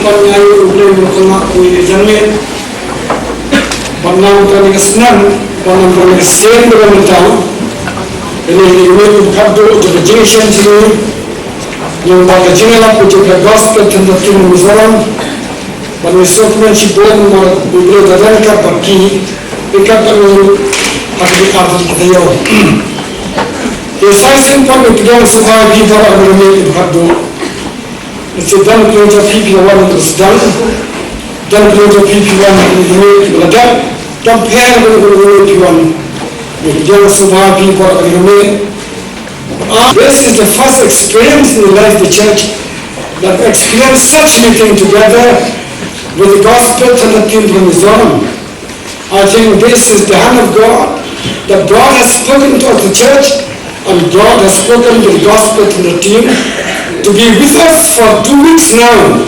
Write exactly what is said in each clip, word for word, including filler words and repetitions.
Ban ïa u Blei u khynnah u ïa janmiet. Ban nang kane ka snem, ban nang kane ka snem ba mynta. Kane ka miet u khadduh jong ka jingshem jong ngi. Lyngba ka jingïalap ka jong ka gospel tender team Mizoram. Ban ngi sngewkmen shibun ba u Blei u da don ryngkat bad ki. Ryngkat bad ngi ha ka jingïalap ka jong ka. Ïa sa shisien pat ngi pdiang sngewbha ïa phi baroh kane ka miet u khadduh. Ngi shu don kawei jong phi phi wan sdang. Don kawei jong phi phi wan ïa kane ka miet kiba la dep. Don pher kawei kawei phi wan. Ngi pdiang sngewbha ïa phi baroh kane ka miet. Ah, this is the first experience in the life of the church that we experience such meeting together with the gospel tender team from Mizoram. I think this is the hand of God, that God has spoken to us, the church, and God has spoken to the gospel tender team to be with us for two weeks now.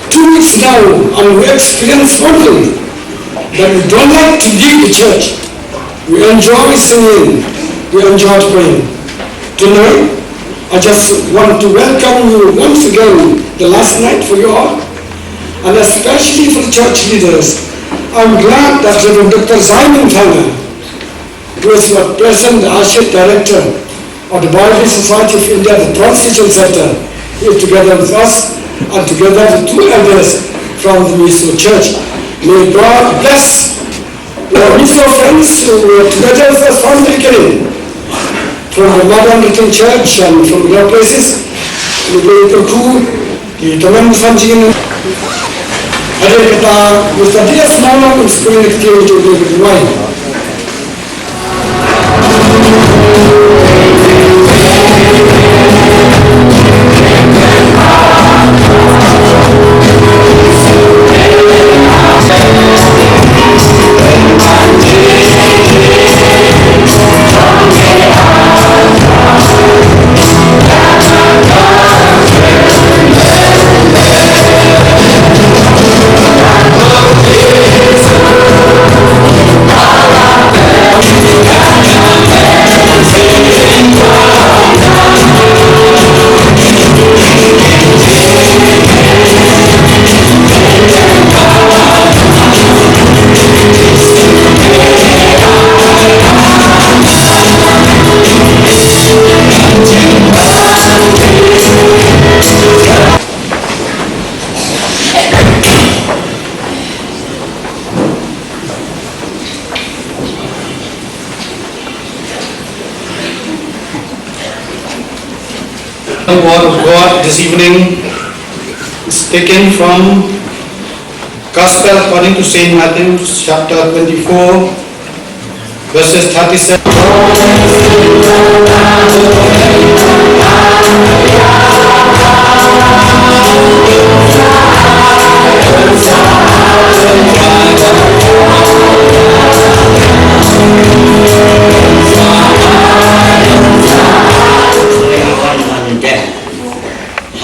Two weeks now, and we experience one thing, that we don't like to leave the church. We enjoy singing, we enjoy praying. Tonight, I just want to welcome you once again, the last night for you all, and especially for the church leaders. I'm glad that Reverend Doctor Simon Thanger, who is at present the Associate Director of the Bible Society of India, the Translation Center, is together with us and together with two elders from the Mizo Church. May God bless our Mizo friends who were together with us from the beginning, from the Mother Anglican Church and from other places. May God bless you. Ki tymmen basan jingim. Hadien kata, Mister D S Mawlong, un sa pynlong ïa ka ktien jong u, ka duwai. The word of God this evening is taken from Gospel according to Saint Matthew, chapter twenty-four, verses thirty-seven.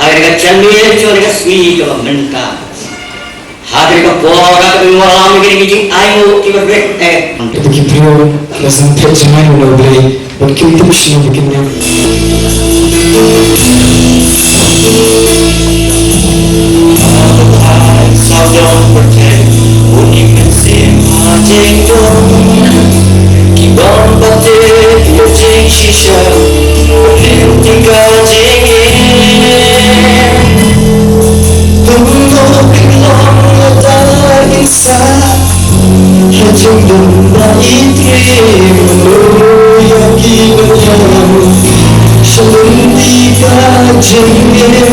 Ha kane ka janmiet jong kane ka sngi kaba mynta, ha kane ka por kaba ngi wallam ïa kine ki jingainguh kiba rit eh. Kito ki briew kiba sngewthuh jingaiñ na U Blei bad kim tip shuh ba kin ïa. Ki bym pat tip ïa jingshisha, ym tip ka jingim. Kumno phin long lada phin sah ha jingdum ba i trei, mano ïa ki nongïalam sha lynti ka jingim.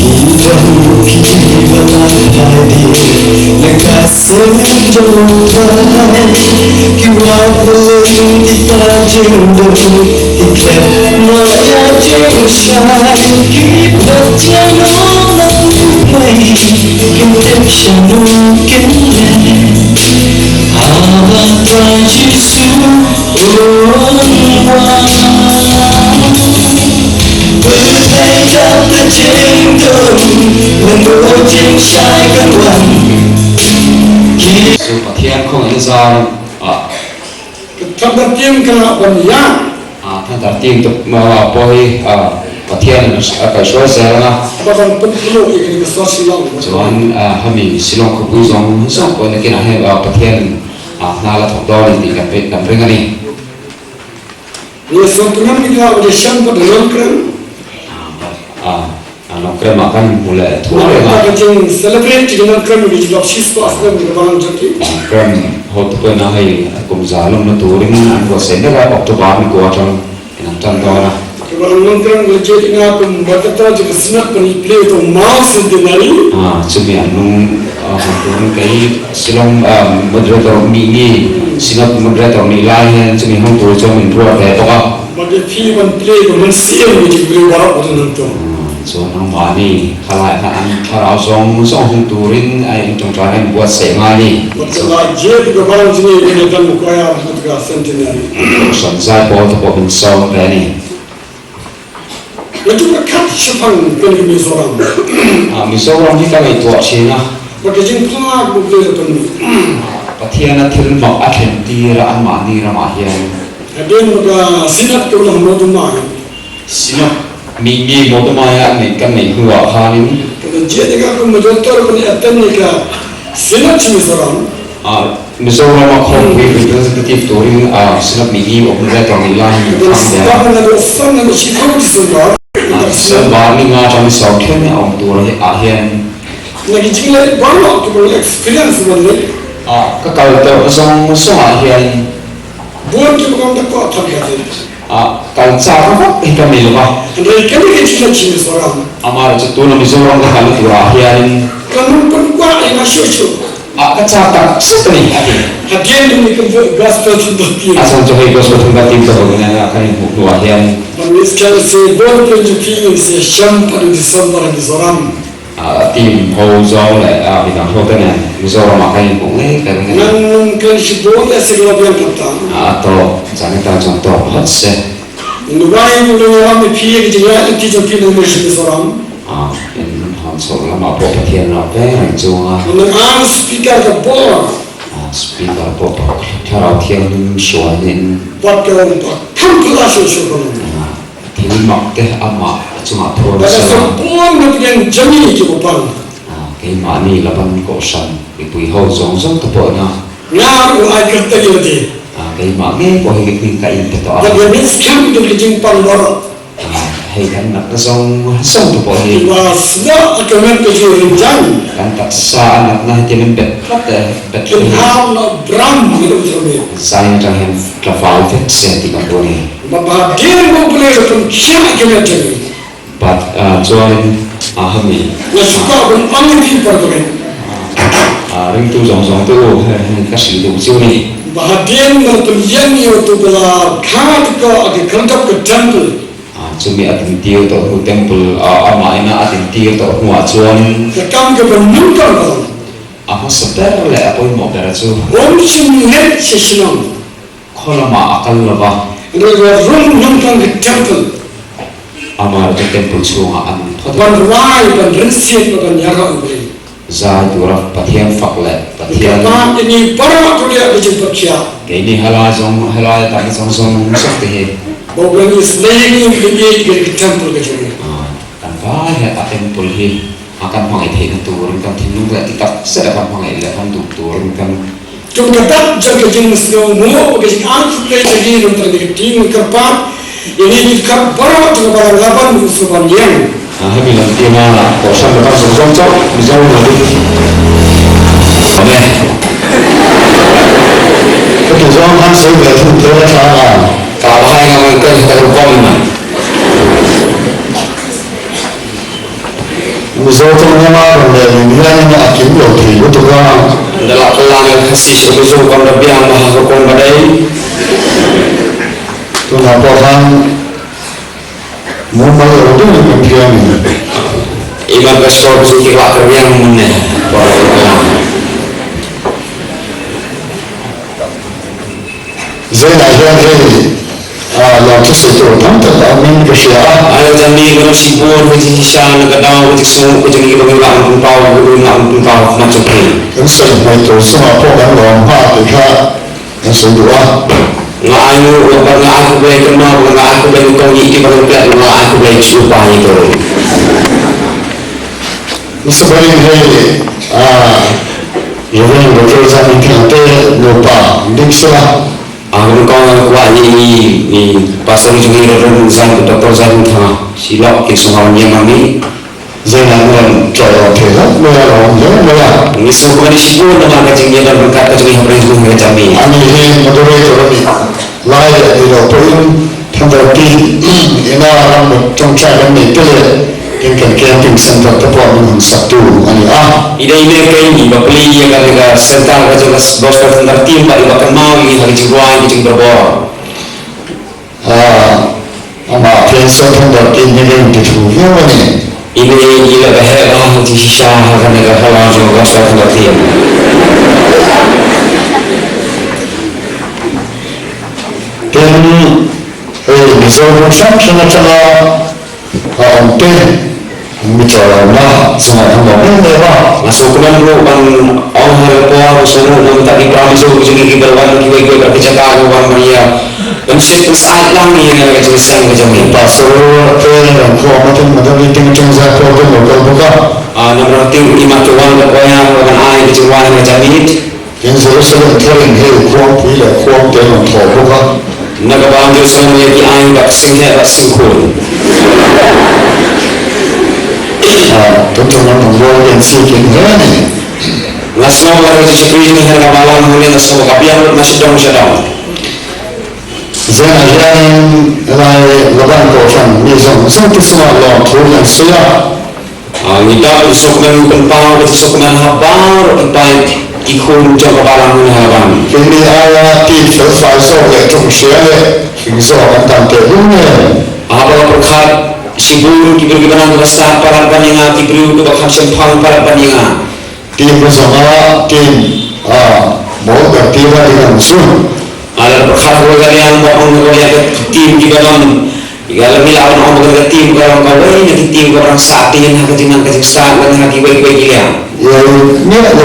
Ki don kiba la phai dien na ka seng jong U Trai, ki wad bylli ki ta jingdum, ki klet noh ïa jingshai, ki phet ïa u nongmihmai, kim tip shano kin leh. Haba Trai Jisu Ki Pathian khong ïa zar, ah. Ka thap da tieng ka ban ïa. Ah, thap da tieng tu, ma, ma, poi, ah. Pathian, ah, ka shuwa sa nga. Ba ban pynpluh ïa kane ka sor Shillong. Chuan, ah, ha mi Shillong khawpui zong, zong ko na kina he, ah, Pathian, ah, na la thok daw ni ti kan pet kan ring ani. Ni song pynam ni ka udah siang pada Nongkrem. Ah, ah, Nongkrem akan mulai tu. Nah, kita kecing celebrate di Nongkrem di jilok siswa asal di Balang Jati. Nongkrem, ho tu pun ahai, kum zalong na touring, an ko senda ka October ni ko atang. Inang tang daw na. Kaba rang Nongkrem ka jied nga kum ba kata jong ka Synod ban ïa plie ïa uto u Mao Centenary. Ah, chumi anung, ah, hangtu kai Shillong, ah, moderator ni ni. Synod moderator ni lai hen chumi hangtu jong min ruat kai poka. Ba ka phi ban plie ba man siem ni ki briew baroh ba don hangtu. Ah, so nang mani. Khalai kha an thlarau zong zong hung turin ai in tong trai buat sei nga ni. Wat ka la jied ka balang jingïeit ka dang ko ya hut ka centenary. Son zai paw ta paw bin song ka ni. Nga ju ka khat shapang ka ni Mizoram. Ah, Mizoram hi ka ngai tuak shi na. Ba ka jingpynlak bu ka le pynmih. Pathian a thil mak a thlen ti ra an ma ni ra ma hian. Hadien ba ka Synod ka ulah mo tu mai. Sinop mi ngi mo to maya ni kan ni huwa khanin. Ka jied ïa ka kum moderator ban attend ïa ka Synod Mizoram. Ah, Mizoram a khawpui representative turin, ah, Sinop mi ngi moderator ni lai ni. Kan kham dei. Start na do san na shi ko December. Ah, December ni nga tang ni saw thian ni ong tur hi a hian. Na ki jingleh ba lo ki experience ban ni. Ah, ka kal to zong zong a hian. Bun ki ba kam da ko thang ka ti. Ah, culture ka vak hi ka mil ba. Hynrei kane ka jingïaid Mizoram. Amar chu tuna Mizoram ka kal tu ra hian. Kan nang pynkwah ïa nga shuh shuh. Ah, ka cha tak sat ni ati. Hadien ni kan gospel thum ba ti. Asal chu hei gospel thum ba ti ka ba na ka ni bu dua hian. Man mis kan se bun kan ju pi se sham pada December Mizoram. Ah, team ho zong le, ah, bidang ho te nen, Mizoram ah ka in kong le, ka ring. Nang nung kan shibun le sik lo biang kata. Ah, to, zani ta zong to, hot se. Nung wai nung nung ram ni pi ki jingla ki jong pi nung shi Mizoram. Ah, in hon so la ma po Pathian la pe ring zong ah. Nung ang speaker ka bor. Ah, speaker po pa, thlarau thiang ning shua nin. Pat ka ong pa, tham pula shua shua ka ong. Ah. Thil mak te ama chunga thon sa. Ka sa pon na pian jami ki upan. Ah, keimah ni laban ko san, i pui ho zong zong te pawh na. Nga u ai kyrteng ïa ti. Ah, keimah nge ko hi ngi ka in te to. Ba ka min skhem tu ki jingpang bor. Ah, hei kan nak ka zong zong te pawh hi. Wa sna ka men ka ju rin jan. Kan taksa anak na hi te men bet pat, eh, bet. Kin hau na bram ni u tami. Zain tang hem ka fau fet sen ti kan poni. Ba ba dien mo pule pun kia ke me temi. But, uh, chuan, uh, hami. Na suka pun ang ti par kami. Uh, ring tu zong zong tu, uh, ka si tu siu ni. Ba dien mo pun yen yo tu bela kha tu ko agi kandap ke temple. Uh, chumi atin tiu tu hu temple, uh, ama ina atin tiu tu hu a chuan. Ka kam ke pun nung kam ko. Ama seber le apoi mo bera chu. Om sim net se sinong. Kholama a kal lova. Ngi ruh rum nang tang ka temple. Amar ka temple chunga an phot. Ban rai, ban rinsiat, ban ïarap u Blei. Zai tu rap Pathian fak le Pathian. Ka pa ini para tu dia bijin pakhia. Keini hala zong, hala ta zong zong zong te he. Ba Blei is laying in the gate ka temple ka jong. Ah, kan ba he a temple hi. A kan hmangai theihna turin kan thinlung leh ti tak zet a kan hmangai leh kan duh turin kan. Kum ka dak jong ka jingsngewnguh bad ka jingarphuh lei jong ngi, nangta ngi ka tieng ngi kyrpad ïa ngi ki dkhot baroh jong ka balang Laban u Suban Liang. Ah, happy lang ti ma la ko san ka tang song song chok mi jong na di. Amen. Ka tu jong han soi ka tu tu la cha la. Ka ba hai nga ka ka ka ko ma. Mizo tong ne ma ban le ni ya ni a kim lo thei lo to ka. Da la ka la ngal Khasi sha Mizo kam da biang ma ha ka kong ba dei. Tu na po han. Mo ma lo tu ni kan biang ni. Iman ka sor su ki la ka biang mun ne. Zai na hian hei, a, lawmthu saito tam tak a min ka hria a. Ai, jam ni ka ram sibun, ka jingshisha, na ka daw, ka jingsngew, ka jingim, ka ngi ngam pynpaw, ka ngi ngam pynpaw, khmat jong phi. Kan sawi hmaito sung a pawh kan lawm ha te kha kan sawi duh a. Nga ai nguh, nga pat nga ai khublei kynmaw, nga ai khublei nyngkong ïa ki ba nang peit, nga ai khublei sngewbha ïa ki. Mr. Baring, hei, ah, Reverend Doctor Zan Thang te, no pa, dik sila. Ah, nyngkong nga kwah ïa i, i pastor jong ngi Reverend Zan, Doctor Zan Thang, shi lok ki sngewbha ïa ma mi. Zai na ngan trai ong te la, maya ong te, maya. Ngi sngewbha ïa shibun namar ka jingïadon ryngkat ka jong ngi hapdeng jong ka jami. Ani hi moderator ni. Lai ïa ni lo poi un thandar ti ina ram jong trai ram ni pele. Kin kan kem pin center te pon un satu ani ah. Ida ine kai ni ba peli ïa ka center ka jong ka gospel thandar ti ba iba kan mau ïa ka jingrwai ka jingberbor. Ah, ama phi sa thong da kin ni ring ti thu yo ni. Ini ila ka he ba ha ti shisha ha ka ne ka hala jo ka sa thong da kin. Tin, eh, ni so ko sa sa na sa na, ah, ong te. Mi cha la na, sngewbha ong ba mynta ba. Nga sngewkmen ruh ban ong ha ka por, sngewbha ruh mynta ki primary school ki jong ngi ki ba wan kiwei kiwei ba ki jaka ruh wan ban ïa. Ban sngewsih ban sngewsih lang ïa ka jingsngewsih ka jong ngi. Pastor te ong ko ma teng ma teng meeting jong za ko ko ko ko. Ah, namar te i ma te wan ka ko ïa ban ai ka jingwan ka jingit. Ïa Jerusalem thering he khwang phi la khwang te nang thaw buka. Na ka balang Jerusalem ïa ki ai bad sing he bad sing khun. Ah, tum tum nang nang bol ken si kin he ni. Nga sngew ba ka jingshakri jong ngi ha ka balang hangne nga sngew ka biang lut na shadong shadong. Zen a ïa lai laban ko fan mi zong zong tu sma long thu nang sia. Ah, ngi dap suk nang pynpaw, suk nang habar, pynpaw ki khun jong ka balang ngi ha ban. Kini aya ti first five so le tung shia le, king so kan tam te lung ne. Ah, ba pyrkhat, shibun ki briew ki ba nang ki ba stad palat ban ïa nga, ki briew ki ba kham shemphang palat ban ïa nga. Ti ba zong ala ti, ah, mo ka ti ba di nang sun. Ah, la pyrkhat ko ka liang ba ong ko ïa ka team ki ba nang Ïa la mi la ong ong ka team ka long kawei na ki team ka rang sa tin ha ka jingnang ka jingstad lane ha kiwei kiwei ki liang. Ïa ni la ka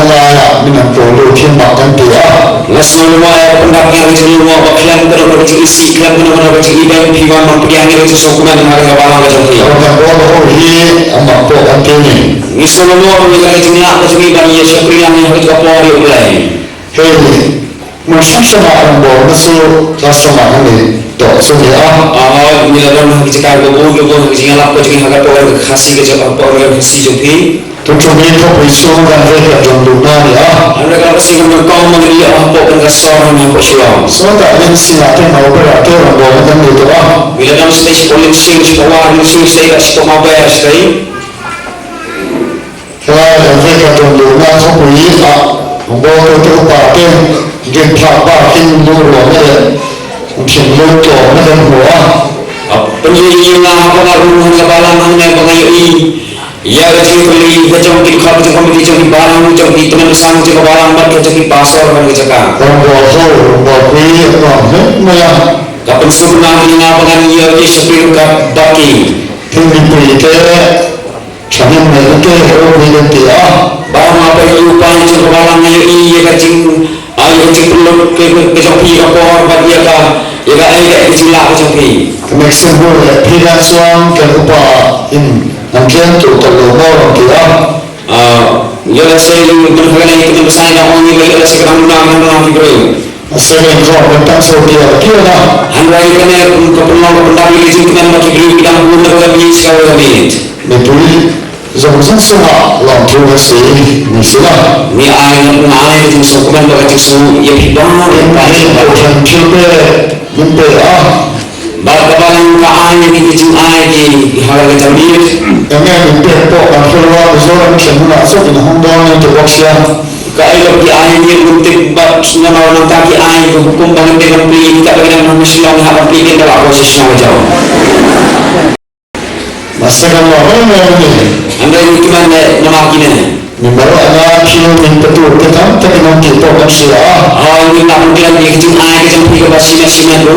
la la mi nang ko lo team ba kan te ah. Nga sngew lyngngoh ïa ka pyndap ïa ka jinglyngngoh ba khlem kano kano ka jingisih khlem kano kano ka jingidem phi wan ban pdiang ïa ka jingsngewkmen ha ka balang ka jong phi. Ka bor ho hi am ba ko kan te ni. Ngi sngew lyngngoh ïa ka jinglah ka jong ngi ban ïa shakri ïa ka jingkapor ïa U Blei. Hei. Nong shong shong ma nong bor na su la shong ma nong ni tok su ni ah. Ah, ngi la don ha ki jaka ba bun ba bun ha ki jingïalap ka jong ngi ha ka por ka Khasi ka jong ka por ka Khasi jong phi. Tu tu ni thok ri su ngan re ka jong lu na ni ah. Hynrei ka Khasi ka nang kong ma ngi ah pok ka sor ha pok shuwa. So ta ngan si la te ma ba ra te nong bor ngan ni tu ah. Ngi la don stage polling stage power stage stage ka stage ma ba stage. Ka la ïa ka don lu na ka pui a. Bo ko te pa te. Gin pha ba kin lu ro me de. Kin lu to me de mo a. Pynlong ïa nga ha ka rum ha ka balang hangne ba nga ïohi ïa ka jingpynlong ka jong ki khap jong komiti jong ki balang jong ki tymmen basan jong ka balang bad ka jong ki pastor bad ka jaka. Rum bo ho rum bo pui rum me me ya. Ka pynsuk na ïa nga ba ngan ïa ki shakri ka bad ki. Pynlong pui te. Channel me te ko me te ah. Ba ma pynlong pa jong ka balang ïa i ïa ka jing ai ka jingpynlut ka jong phi ka por bad ïa ka ïa ka ai ka jinglah ka jong phi. Ka mek symbo le phi la shuwa ka upa in nang ken tu ka lo mo ki ah. Ah, ïa la sei lu men ka nei ka men sai na ong ïa la sei ka nang nang nang ki briew. Second ko ka tang so dia dia la. Hynrei kane ka pynlong ka pyndap ïa ka jingkmen ba ki briew ki dang bun na ka miet sha ka miet. Me puli zong zong sngewbha long through ka si ni sila. Ni ai ni ai ka jingsngewkmen ba ka jingsngew ïa phi ba ïa phi ba. Yin pe yin pe ah. Bad ka balang ka ai ïa ki jingai ki ha ka jamiet. Ka ngai ïa ki pek pok ka pyrwa ka zor ka shen mula sok ïa hong dong ïa ki bok sia. Ka ai ïa ki ai ïa ki tip bad ngan ong nangta ki ai ïa ki hukum ba ngan te ban plie ïa ki ta ba ngan ong Shillong ha ban plie ïa ki ta ba ko shisha jam. Masa ka mo mo mo ni. Anda ïa ki man ne nama ki ne. Ni maro ana ki ni petu petam ta ki nong ki pok ka sia. Ha ni na mungkin ïa ki jingai ki jam plie ka ba shisha shisha tu.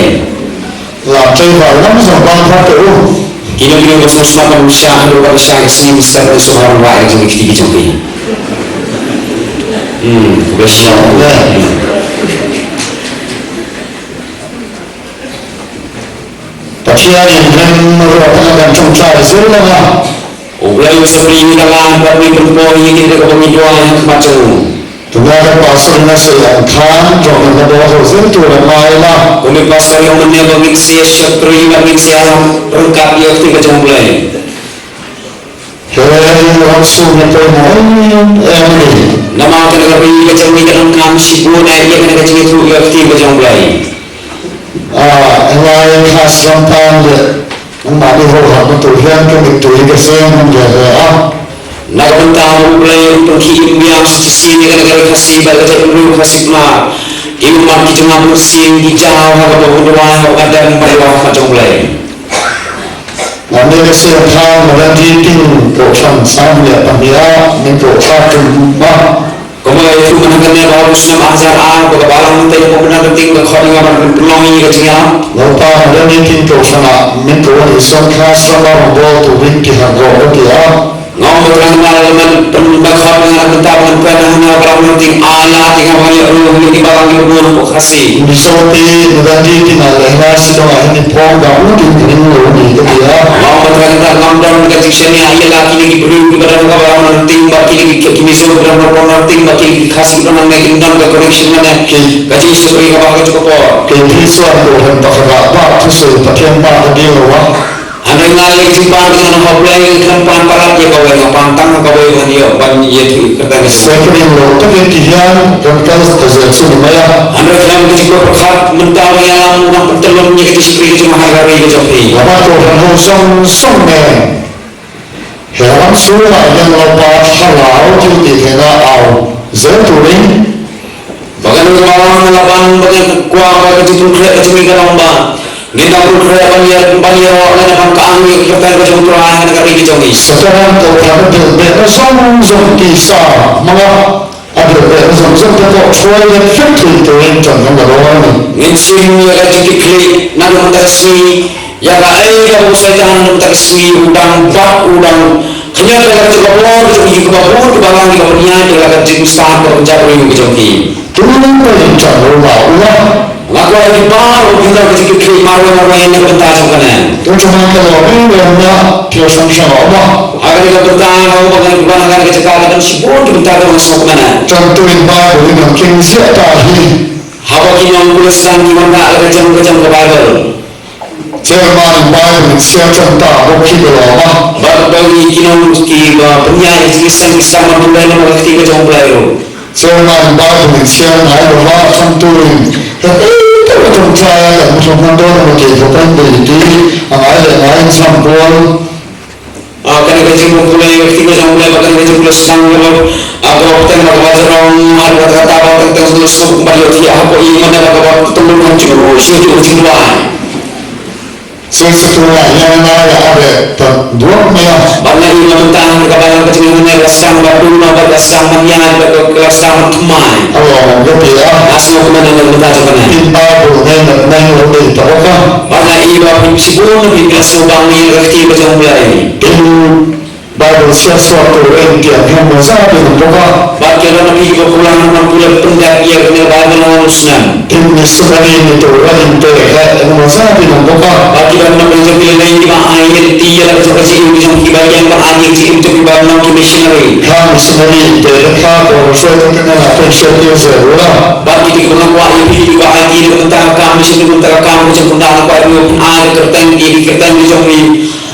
Blei. La trei ba lam jong bang pha te u. Kino kino ba sngewsih ban sha haduh ba sha ka sngi mynstep, sngewbha ban wai ka jingkti ki jong ki. Hmm, ba sha. Pathian in rem ruh ka ban chong chai zul la. U Blei u sa plie ïa ka lad bad u pynpoi ïa kita kiba ngi duwai ha khmat jong u. Tang ba ka pastor na sa ïa than jong ka ba ho zin tu la mai la. Kum i pastor ïa u mynne ba ngin sa ïa shakri bad ngin sa ïa ryngkat ïa ka ktien ka jong u Blei. He wan su ne poi mo em ni. Namar kane ka ri ka jong ngi ka donkam shibun ïa kane ka jingïathuh ïa ka ktien ka jong u Blei. Ah, ngai khas lam pan de. Nang ma ni ho ha ma tu hian ka mi tu ka sem nang de he ah. Na ka bynta ba u Blei u pynkhih im biang shisien ïa kane ka ri Khasi bad ka jaitbynriew Khasi Pnar. Ki ummat ki jong nga bunsien ki jaw ha kaba u duwai ha u Adam bad u Hawa ha jong u Blei. Nga ne ka sien than ma dan ji ting ko chan sam ïa pan ïa min ko kha tum ma. Kumba ïathuh mynta kane ba ha u snem ar hajar ar ba ka Balang Myntoi ka Buh Mynder Rynteng ka khot ïa nga ban pynlong ïa ka jingïalap. Ngan pan da ni tin to sana min to wan i son kha srama bol to win ki ha go ko ti a. Nga ong ba Trai Kynrad lada men pyn ba khot ïa nga na ka bynta ban pynhana Balang Myntoi, ai lad ïa nga ban ïa ruh ïa ki balang ki bun ha Khasi. Ni so ti na dan ti ti na lehna sdang a hynnin phong ba u ding kynning lo ni ka ti a. Nga ong ba Trai Kynrad ngam don ka jingshaniah ïa la kine ki briew kiba don ha ka Balang Myntoi bad kine ki, ki Mizo kiba don ha ka Balang Myntoi bad kine ki Khasi kiba don hangne, kim don ka connection mane. Ki. Ka jingshakri kaba ka jong ka por. Ki ti suan ko hen ba ka ba ba tu sui Pathian ba ka ding lo wa. Hynrei nga leh ka jingpan ka jong nga ha U Blei, nga khlem pan palat ïa kawei, nga pan tang ha kawei ban ïoh ban ïathuh ïa ka kyrteng ka jong U Blei. Sa ka ding lo ta ki ti hian kan ka ka zen su ni maya. Hynrei khlem ka jingkut pyrkhat mynta u ïalam u nang pyntyllun ïa ka jingshakri ka jong nga ha ka ri ka jong phi. Laba to kan ho song song ne. He ram su la ïa la pa ha la u ti ti he na au. Zen tu ring. Ba kan ka balang na la ban ba kan ka kwah ba ka jingpynkhreh ka jong ngi ka long ba ngin da pynkhreh ban ïa, ban ïaroh lane ban ka ang ïa ka kyrteng ka jong U Trai ha ka ri ka jong ngi. Sa ka ran ka u Trai ka bel beh na zong zong ki sa ma nga. A bel beh na zong zong ka ko Troy ka fit fit to ring tang ka roi ni. Ngin shim ïa ka jingkitkhlieh na ka bynta ka sngi. Ïa kaei kaba u Soitan u dang sngewbha u dang bat u dang khñiot ïa ka jingkabor jong ki kaba bun kiba lang kiba pynïaid ïa ka jingstad kaba jabri ka jong ki. Tu nang pynïaid jong u la u la. Nga kwah ïa ki baroh ki dang ki ki marwei marwei na ka bynta jong kane. Tu jong nga ka lorry wei na pure sanction o ba. Ha kane ka bynta nga u ba ngan ban ha kane ka jaka ka dang shibun ki bynta ka dang sngewbha kane. Jong tu in ba u in king siata hi. Haba ki nongpule sdang ki wan rah la ka jong ka jong ka Baibl. Chairman Bible Station ta bok ki belo ma. Bad ba ngi ki nong ki ba pynïaid ki sdang ki sdang ban pule na ka kti ka jong Blei ruh. Chairman Bible Station ai ba ma kan tuin. Ka ti ka ba tung chai ka mutum kan don ma ti ko kan beli ti. Ang ai le ngai sam bol. Ah, kane ka jingpule ka kti ka jong Blei, ba kane ka jingpule sdang ka ba. Ah, ka ba teng ba ka ba jrong, ah, ka ba teng ba teng teng Suk ba ïoh thiah hapoh ïing mane ba ka ba tymmen ha jingruh sha jingduwai. Suk suk tu la ïa na la ade ta duwak maya. Bad nga ïoh mynta ha ka balang ka jingïoh ne la sdang ba duna bad la sdang ban ïaid bad la sdang ban thymmai. Alo, nga ïoh phi ah. Nga sngewkmen na ka bynta jong kane. Phi Baibl ne na na ïoh dei ta ka. Bad nga ïoh ba phi shibun na phi la sngewbang ïa ka kti ka jong U Blei. Phi Baibl siar suak tu reng tiang hiam mo sa phi nang poka. Bad ki don na phi kiba kular na pule pyndep ïa kane Baibl na u snem. Phi missionary ni tu reng te he mo sa phi nang poka. Bad ki don na phi jong ki lei kiba ai ïa ti ïa la ka jong ka jingim jong kiba ïeng ba ai ïa jingim jong kiba long ki missionary. Ka missionary te ka ko ko soi ka kane na phi soi ki se rula. Bad ki ti kiba nang kwah ïa phi kiba ai ki na ka bynta ka kam mission na ka bynta ka kam ka jong ka bynta na kwah ïa phi ai ka kyrteng ki kyrteng ki jong phi.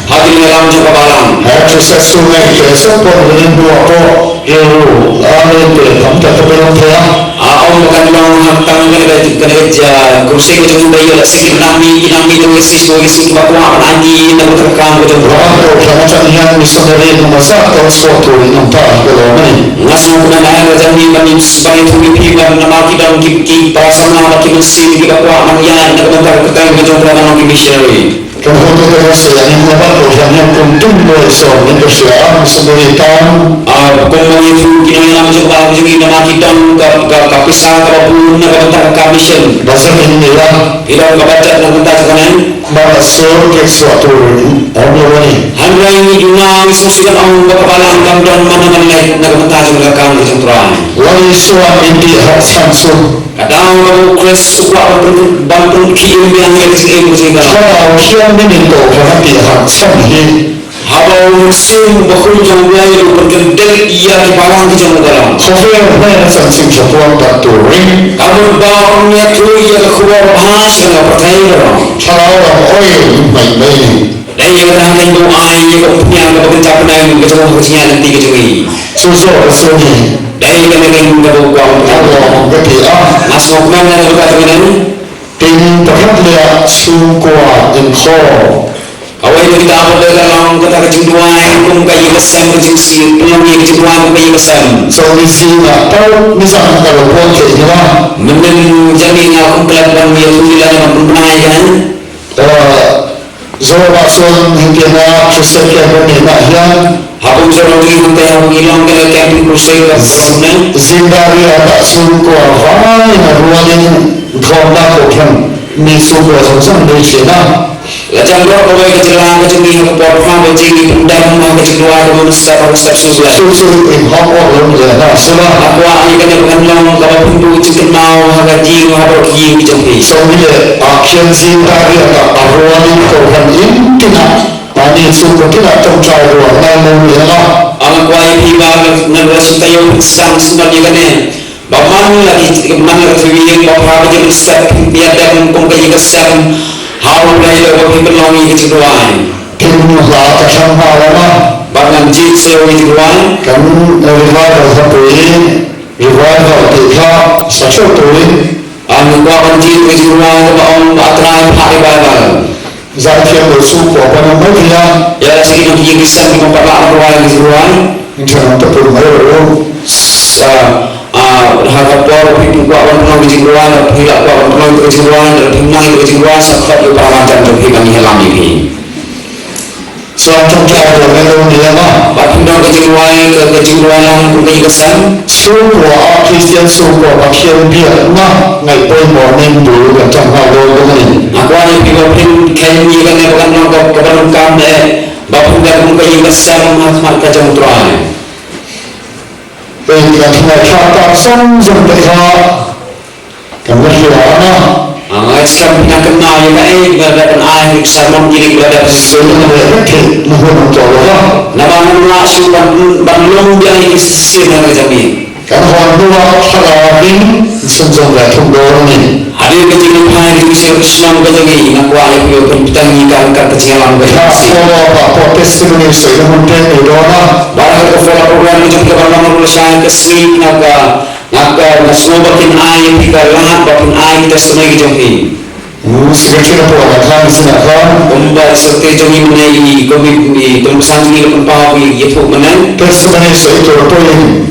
Ha ki ïalam jong ka balang. Ha ki sa su ngai ki sa pon rin dua po. Ïa ru la ne te tam ta ta belong te ya. A ong ba kan long ha tang ka ka ka ka ja kursi ka jong ba ïa la si ki nang mi ki nang mi tu si su ki si ba kwah ban ai ki na ka kam ka jong ba. Ro to ka ma chan hian missionary no ma sa to so to ri nong ta ka lo mai. Nga sngewkmen na ka jong ni ban ni ban ni tu mi pi ban na ma ki dong ki ki para samla ba ki mynsiem ki ba kwah ban ïa na ka ka ka jong ba na ki missionary. Kan hotu ka rasa yang yang dapat ko yang yang kuntum boy so ni ko sia missionary town. Ah, kum ma ngi tu ki nang lam jong ba jong ina ma ki ton ka ka ka pisa ka ba bun na ka bynta ka mission. Basa ni ni la. Ila ka ba jat na bynta ka nang. Ba so ke so tu ni. Om lo ni. Han rai ni juna ni so sikan ong ba ka balang kam don man man lai na ka bynta jong ka kam jong Trai. Wali so ni di ha san so. Ka dang ba u Khrist u kwah ban pyn-, ban pynkhih ïa ka jingim ka jingim. Sha u khian mynnin ko ka hati ha san hi. Haba u mynsiem ba khun jong u Blei u pynkyndit ïa ki balang ki jong u balang. Khover hynrei na san sing sha puan bad tu ring. Ka mut ba u ïathuh ïa ka khubor ba ha sha ka pyrthei balang. Sha la u oi mai mai. Dei ïa kata ka jingduwai ïa ka umphniang kaba kynja bneng ka jong ka jingïaid lynti ka jong ngi. Shu shu ka shu ngi. Dei ïa kata ka jingduwai kaba u kwah. Alo, ka ti ah. Nga sngewkmen na ka bynta jong ngi. Tin pyrkhat leh shu kwah in kho. Kawei na kita ba dei ka long kata ka jingduwai kum ka ïing ka sem ka jingsih, pynlong ïa ka jingduwai kum ka ïing ka sem. So ngi sih na tau ngi sang ka lo kwah ke ïa. Mynnin jani nga kum klet ban ïathuh ïa la ban pynbna ïa ka. Zo ba suan hynrei na Joseph ya ko ni na hian. Hapung jero ni hynrei hapung ilong kene camping crusade ka zone. Zindari ata sun ko avai na rualin khom na ko khem ni sun ko zong zong dei chena. La jam ro ko wei ka jela ka jing ni ha ko por ha ko jing ni pun dam ha ka jing dua ko mun step ha ko step sun bla. Sun sun in hok ko lom le na sula. Akwa ni kene kan long ka ba pun tu jing kan mau ha ka jing ha ko jing jong ni. So ni le a khian zindari ata a rualin ko kan in tina. Ani suk ko kila tong chai ruang nai mo ni la. Ang kwai phi ba ngan ras tayo sang sumbat ni kane. Ba man la ki man la ki wi ba pha ba jin step ya dem kum ka yi ka sem. Hau lai la ba phi ban long yi ka jingduwai. Phi mu la ka chang ha la ma. Ba ngan jit se yi jingduwai. Kan revival ha pui. Revival ti kha sa chot pui. An kwah ban jit ka jingduwai ka ba ong ba Trai pha revival. Za thiam lo suk ko ba nang mai phi ya. Ya la sigi nang ki ïing ki sem ki ba pat la ruai ki ruai. Ngi tang ta pun mai ro. Sa, ah, ha ka por phi pun kwah ban pynlong ki ruai, la phi la kwah ban pynlong ki ruai, la phi nang ki ruai, sa khot ki para mantan jong phi ban ïalam ïa phi. Sa tang ta ko me lo ni ya ma. Ba phi nang ki ruai, ki ruai lang pun ki ka sem. Suk ko a Christian suk ko ba khian bia na ngai poi mo nen bu ka tang ha lo ko ni. Nga kwah ïa phi ba phin khen ïa kane ba kan long ka, ka ba long kam ne. Ba pynbeit kum ka ïing ka sem ha khmat ka jong U Trai. Peit ka tnga kha ka sem jong ka kha. Ka ngat ïa na. Nga skhem pynbeit kum na ïa ka ei ba da pyn ai sermon ïa ka da pyn. Sem na ka thik na hon to lo ha. Na ba ngan la shu ban, ban long ïa ka shisien na ka jong ngi. Kan hon dua khala ring sun jong la thum dor ni. Hadien ka jingpynphai ka jingpynshong ka jong ngi nga kwah ïa phi ban pyntang ïa ka, ka jingïalam ka jong ngi. Ka solo ba ko testimony sa ïa mun te ni dona. Ba ka ko follow program ka jong ka ban long ruh shai ka sngi nga ka, nga ka, nga sngewbha kin ai ïa phi ka lad ba phin ai testimony ka jong phi. Hmm, secretary na pura kan sina ka. Kumba secretary jong ngi mynne i, kumba i, kumba san jong ngi la pynpaw i, ïathuh mynne. Testimony sa ïa to point.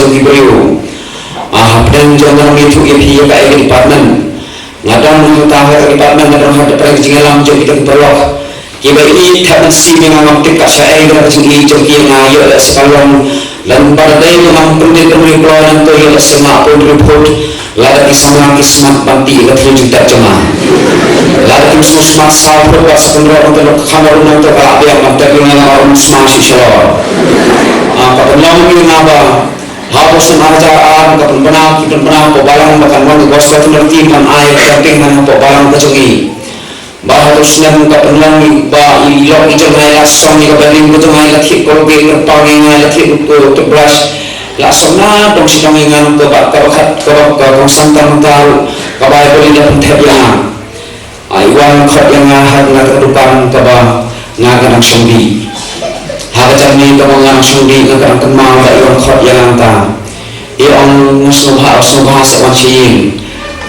jong ki briew. Ah, hapdeng jong nga nga ïathuh ïa phi ïa ka ai department. Nga don ha ka department, nga don ha ka department jingïalam jong kita ki paralok. Kiba ïeit thep mynsiem ïa nga, ngam tip kat shaei ka jingïeit jong ki ïa nga, ïoh leh sa ka long. Lada ba dei ba ngam pyndit ruh ïa u kloi nangto, ïoh leh sa nga pun ruh phut. Lada ki samla ki smat ban tih ka thlu jingtep jong nga. Lada kim sngewsmat saw phut bad sa pynrok nangto, lok kham ruh nangto ka la biang ban tep ïa nga, nga ruh sma shisha. Ah, ka pynlong ïa nga ba ha u snem ar hajar ar ka pynbna, ki pynbna hapoh balang ba kan wan ka Gospel Fraternity ban ai camping hapoh balang ka jong ngi. Ba ha u snem ka pynlong ba i lok i jong ngi la song ïa ka building ka jong ngi, la thied Colgate, kyrpang ïa ngi, la thied toothbrush, la song na dong shi dong ïa ngan ka ba, ka ba khat ka ba ka kongsan tang ka ruh ka Baibl i la pynthep ïa nga. Ai wan khot ïa nga ha nga ka dukan kaba nga ka dang shong dih. Ha ka janmiet kaba nga dang shong dih nga ka dang kynmaw ba i wan khot ïa nga ta. I ong nga sngewbha, sngewbha sa wan sha ïing.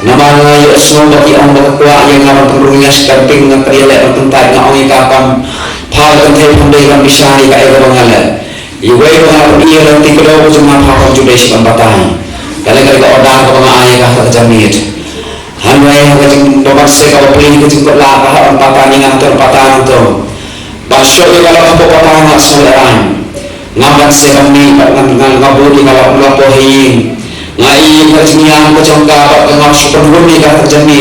Namar nga ïohsngew ba ki ong ba ka kwah ïa nga ban pynrung ïa shi camping, nga kyrpad leh ban pyntait, nga ong ïa ka kam pha ka kynthei pham dei ban bishar ïa kaei kaba nga leh. Iwei ba nga pyn-i ïa lynti kdew ka jong nga pha kam ju dei shi ban batai. Kane ka dei ka order kaba nga ai ïa ka ha ka janmiet. Hynrei ha ka jing ba ban se kaba plie ka jingkut la ka ha ban pata ni ngan ter pata ngan ter. Ba shu ïa ka la ka pata ngan shu la ran. Ngam ban se ban ni ba ngan ngan ngam bu ni ka la la po hi. Nga i ka jingïam ka jong ka ba ka ngam shu pynhun ni ka ka jingni.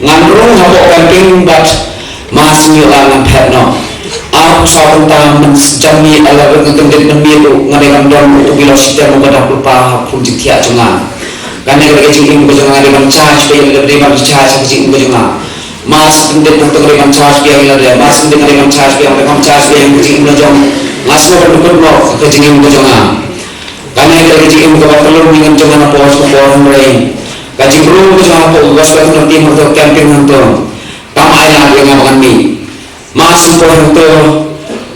Ngan rung ha po kan ping bat ma sing ïa la ngan phet no. Ar sa bynta man jam ni ala ba ka kyndit na miet u nga dei ban don u tu bilor sitem u ka dak lupa ha khun jingthiah jong nga. Kane ka dei ka jingim ka jong nga dei ban charge ba ïa la dei ban charge ka jingim ka jong nga. Mas kyndit na tu dei ban charge ba ïa la dei mas kyndit dei ban charge ba ïa la dei ban charge ba ïa ka jingim ka jong nga. Nga sngewbha ban dukut noh ka jingim ka jong nga. Kane ka dei ka jingim ka ba ka lum ni ngan jong nga na por sha por hynrei ka jingru ka jong nga ko u ba sngewbha ban tim ha ka camping hangto. Kam ai lad ïa nga ba ngan mih. Mar shu poi hangto,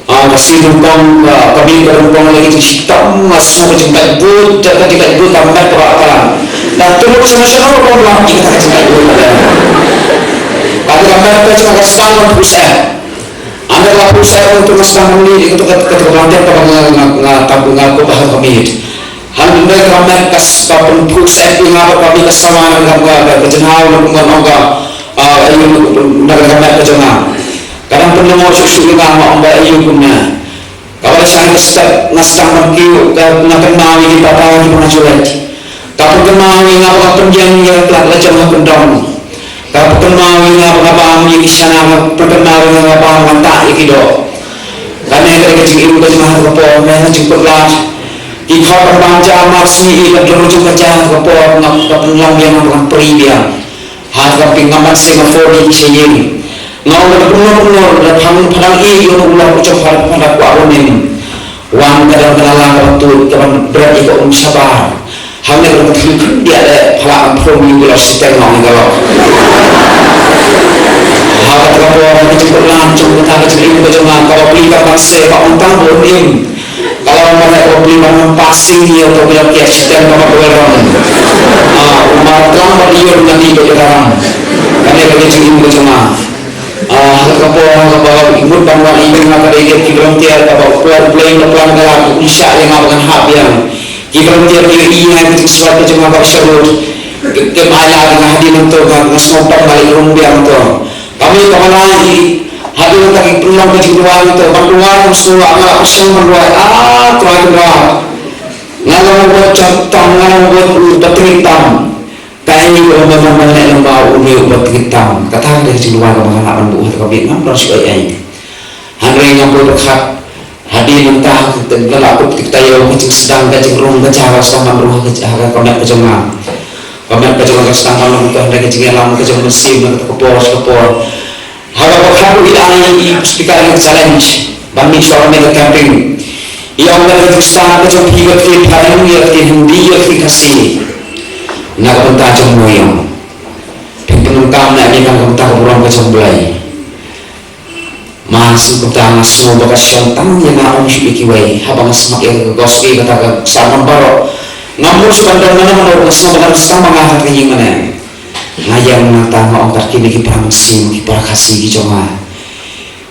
ah, ka sir nyngkong, ah, ka mih ka nyngkong lei ka jingshitom, nga sngew ka jingkait bun, ka jingkait bun ka met ka ba ka la. Da turut sha sha ka bom la, ïa kata ka jingkait bun ka la. Kata ka met ka jong ka sdang ban pus eh. Ynda la pus eh hangto nga sdang ban mih, ïa kata ka, kata ka blanket ka ba nga, nga, nga, nga kup ha ka miet. Hynrei ka met ka s-, ka pynphuh seh ïa nga ba ka mih ka sawa na ka, ka, ka, ka jinghaw na kumba ong ka, ah, ïa nga na ka met ka jong nga. Ka dang pynlyngngoh shuh shuh ïa nga, nga ong ba aïu kumne. Kaba la shah ka step nga sdang ban kiew, ka, nga kynmaw ïa ki papa ki ba nga ju leit. Ka pynkynmaw ïa nga ba ka pyndiang ïa ka lad la jong ha kyndong. Ka pynkynmaw ïa nga ba nga bam ïa ki shana, ka pynkynmaw ïa nga ba nga tah ïa ki doh. Kane ka dei ka jingim ka jong nga ha ka por, ne ha jingpynlait. Ki khot ban bam ja mar sngi ïa ka dur jong ka ja ha ka por, nga ka pynlong biang, nga pynpri biang. Ha ka pynngam ban seng ka por ïa ki sha ïing. Nga ong da pynlong pynlong da phang phadang ïa u lok u jong phadang phadang kwah ruh nim. Wan ka dang ka la ka ban tut ka ban bret ïa ka um shabar. Hangne ka dang ka thlu khyndiat eh phala ban phrom ïa u lok siteng nong ïa ka lok. Ha kata ka por ka jingkut lam jong kata ka jingim ka jong nga kaba plie ka ban se ba ong tang ba un im. Ka la wan ban eh kaba plie ban wan passing ïa u lok siteng kaba dwel ram. Ah, u mar tlang ba ïa u ngan ïa ka ram. Kane ka jingim ka jong nga. Ah, ha ka por ha kaba i mut ban wan i mut nga ka dei ki volunteer kaba u Blei u la plan ka la u shah ïa nga ba ngan hap biang. Ki volunteer ki ïohi ïa nga ki jingswat ka jong nga ba sha rud. Ki, kim ai lad ïa nga hadien nangto nga, nga sngewbha ban leit rung biang to. Kami ka ban ai i hadien nangta ki pynlong ka jingduwai nangto ban duwai nga sngewbha nga la pyrshang ban duwai. Ah, Trai Kynrad. Nga la mut jot tam, nga la mut ba tngit tam. Kaei kaba nga ban leh lyngba une uba tngit tam. Kata ka dei ka jingduwai kaba nga lah ban buh ha ka miet ngam don shuh ei ei. Hynrei ngam buh pyrkhat hadien nangta ha ka teng ka la kut tik taïew ka jingsdang ka jingrung ka jaka sdang ban rung ha ka ha ka met ka jong nga. Ka met ka jong nga ka sdang ban rung ka hynrei ka jingïalam ka jong u Mynsiem na kata ka por sha ka por. Haba ka khat u ïa i speaker ïa challenge ban mih shuwa ban mih ka camping. I ong ka jingstad ka jong phi ka ktien Phareng ïa ka ktien Hindi ïa ka ktien Khasi. Na ka bynta jong u ïong. Phi pyndonkam na ïa ka bynta ka burom ka jong Blei. Ma shu kumta nga sngew ba ka shong tang ïa nga ym shu ïa kiwei haba nga sngap ïa ka gospel kata ka sermon baroh. Ngam mut shu ban don mano mano nga sngew ba ka dang stad ma nga ha ka ïing mane. Nga ïeng nangta nga ong kat kine ki para mynsiem ki para Khasi ki jong nga.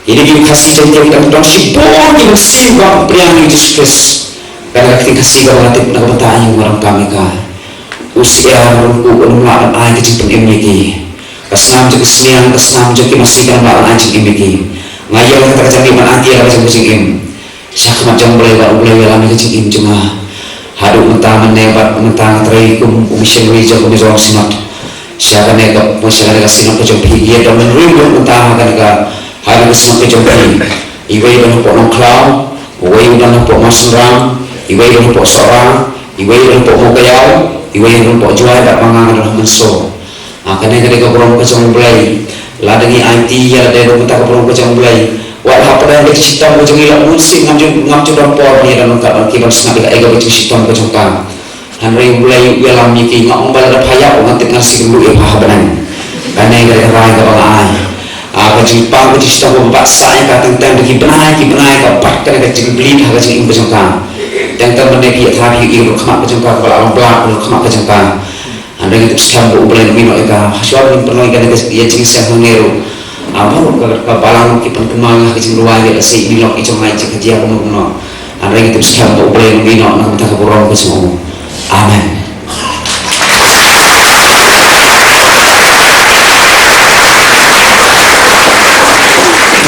Kine ki Khasi jong ki dang don shibun ki mynsiem ba pdiang ïa u Jisu Khrist. Kane ka ktien Khasi kaba nga tip na ka bynta aïu nga donkam ïa ka. U syiar u ym lah ban ai ka jingpynim ïa ki. Ka snam jong ki sniang ka snam jong ki masi kam lah ban ai jingim ïa ki. Nga ïeng ha kata ka jingim ban ai ïa ka jong ka jingim. Sha khmat jong U Blei bad U Blei u ïalam ïa ka jingim jong nga. Haduh mynta mynne bad mynta nga trei kum u missionary jong ka Mizoram Synod. Sha kane ka, sha kane ka synod ka jong phi, ïa don mynriew mynta ha kane ka, ha kane ka synod ka jong phi. Iwei don hapoh Nongkhlaw, iwei don hapoh Mawsynram, iwei don hapoh Sohra, iwei don hapoh Mowkaiaw, iwei don hapoh Jowai bad ma nga nga don ha Mynso. Ah, kane ka dei ka burom ka jong U Blei. Lada ngi aiti ïa lade da mynta ka burom ka jong U Blei. Wat hapdeng ka jingshitom ka jong ngi la bun sien ngam ju ngam ju don por ne da mynta ban ki ban sngap ïa kaei kaba jingshitom ka jong ka. Hynrei U Blei u ïalam ïa ki, nga ong ba lada pha ïap nga tip ngan sa ïakynduh ïa pha ha bneng. Kane ka dei ka rai kaba nga ai. Ah, ka jingpang ka jingshitom kaba bat sah ïa ka teng teng da ki bnai ki bnai ka bat kane ka jingplie ha ka jingim ka jong ka. Teng teng mynne phi ïathuh ïa ka jingkhmat ka jong ka kaba la long blah ka jingkhmat ka jong ka. Hynrei ngi tip skhem ba U Blei un mih noh ïa ka. Shuwa ba ngin pynlong ïa kane ka ïa jingïaseng hangne ruh. Ah, baroh ka, ka balang ki pynkynmaw ïa ka jingduwai ïa ka sei mih noh ki jong ngi jingkajia kumno kumno. Hynrei ngi tip skhem ba U Blei un mih noh na ka bynta ka burom ka jong u. Amen.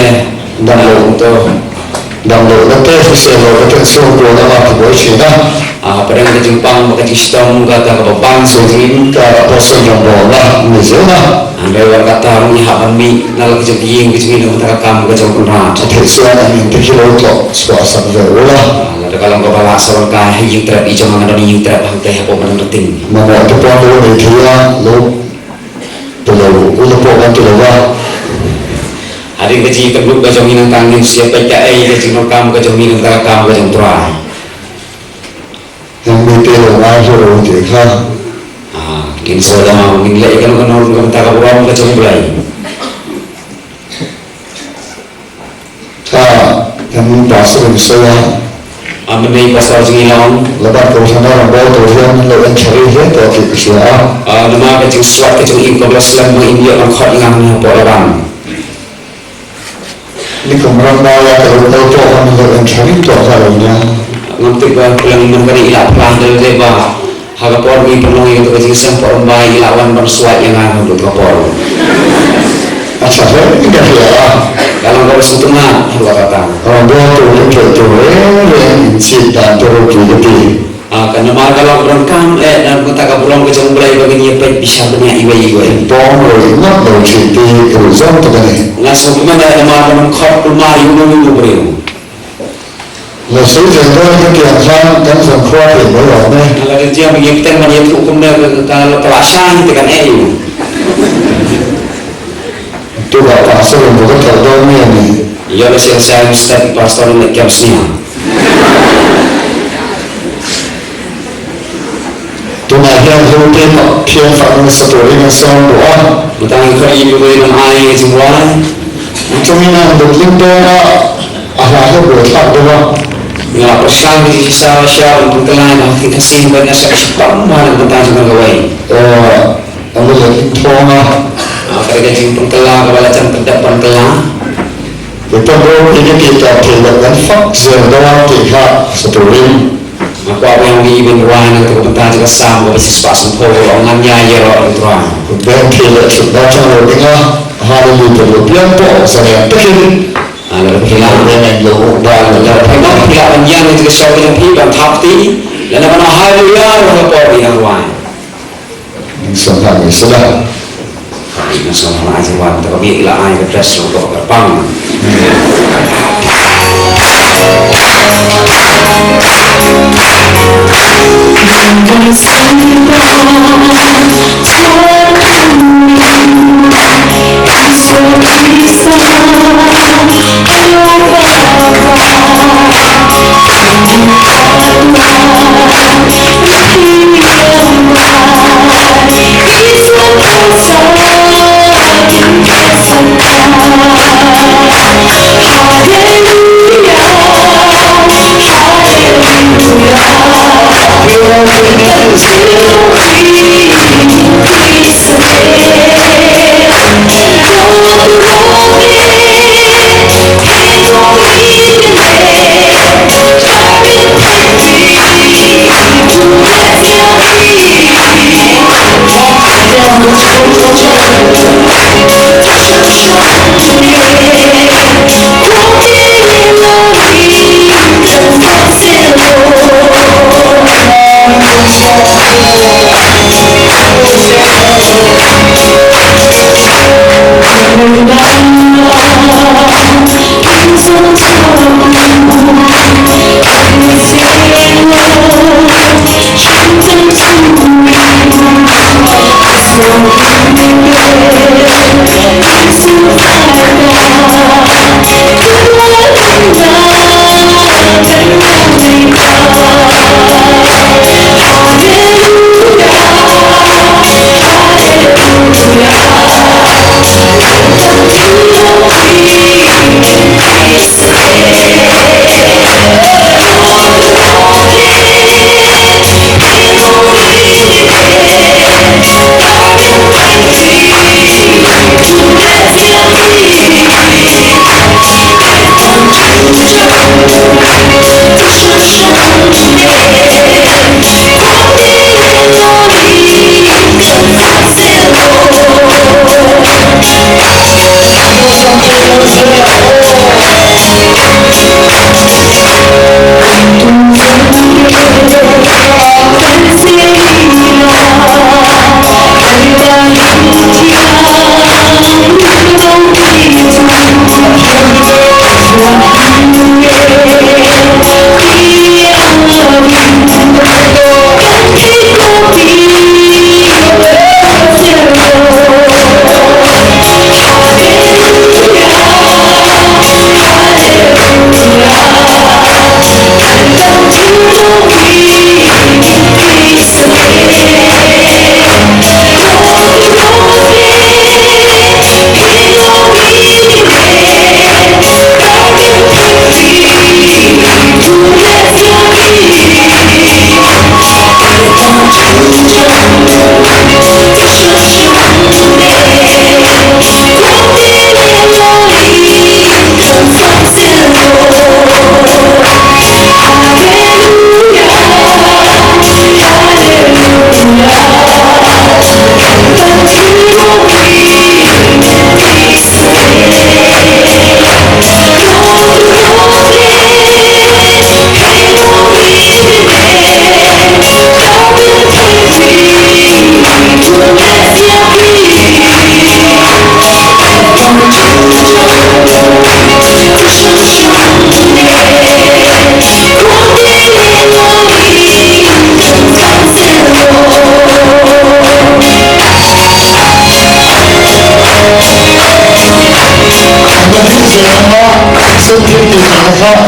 ne. Dang lo to. Dang lo na te se lo ka ten so ko na ma ki boi chi na. Ah, pdeng ka jingpang bad ka jingshitom kata kaba bang sngewbha. Ka Apostle John Paul na, ni je na. Hynrei wat kata ruh ngi hap ban mih na la ka jong ka ïing ka jong ngi na ka bynta ka kam ka jong U Kynrad. Te shuwa ngi te ki lo tlot shuwa sha ka jong u la. Ah, lada ka long kaba lah sa ban kai ha ïing trep i jong nga nga don ïing trep hangtei hapoh Mawryngkneng. Mano te pon lo ni te ïa lo. Te lo u la pon kan te lo wa. Hadien ka jingïakynduh ka jong ngi nangta ngin sa ïa peit kaei ka jingdonkam ka jong ngi na ka bynta ka kam ka jong U Trai. Ngan mih te lo ngai lo te kha. Ah, kin sa da ngin leh kano kano ruh na ka bynta ka burom ka jong U Blei. Kha, ngan pastor in sa ïa. Ah, mynne pastor jong ngi long. Laban ko sa na ram bol to rian lo en chari he to ki sia. Ah, namar ka jingswat ka jong i ka bla slem mo in ïa ban khot ngan hapoh Laban. Ni kum rang ba ïa ka lo ko to kan lo en chari to ka lo nya. Ngam tip ba plang man ka ni ila plang dal de ba. Ha ka por ngi pynlong ïa ka jingsem por ba ila wan ban swat ïa nga ha ka por. Acha he ni ka ya. Ka long ka sutuma ha ka ta. Ram bo to ni to to re re ni chi ta to ro ki ti. Ah, ka namar ka long donkam, eh, na ka bynta ka burom ka jong U Blei ba ngin ïa peit bishar bniah iwei iwei. Bom ro i mat ro chi ti ka ru jong to ka ni. Nga sngewkmen, eh, namar ka nang khot kulmar ïa uno uno u briew. La shu jeng ro ïa ka kiang khan kan jong khot ïa ba ro ne. Nga la jeng ba ïa ka teng ban ïathuh kumne ka, ka, ka la pala shang te kan eh ïa u. Tu ba pastor ba ka thok dong ne ni. Ïa la shu shang step pastor ne kiam snia. Tu na hiang hu te ma thiang fa nang sa tu ri nang sa tu a. Mynta ngi khot ïa u wei nang ai ka jingrwai. Jong ngi nang duk lim to na a ha ha bu thak de ba. Nga pyrshang ki sa sha ban pynkylla na ki ka sing ba nga sa pam ma nang mynta jong nga wei. Eh, Ong le thong a. Ah, ka dei ka jingpynkylla kaba la jan pyndep pynkylla. Te pynroi ïa ki kitab te leh ban fak zer dawai te ha sa tu rim. Nga kwah ba ïa ngi ban rwai na ka bynta jong ka Salm kaba shispah sanphew, ong ngan ïa ïaroh ïa U Trai. Bad te leh shu ba jong lo ding a. Haleluya, lo biang po sa ïa tekin. Ah, la phi la. Lo ba lo. La phi la ban ïa ngi te ka shop jong phi ban thap ti. Lada ban haleluya ro ha por ïa rwai. Ning sngewthuh ïa sila. Ning sngewthuh ïa sila, te ka bih la ai ka dress ruh ka pang.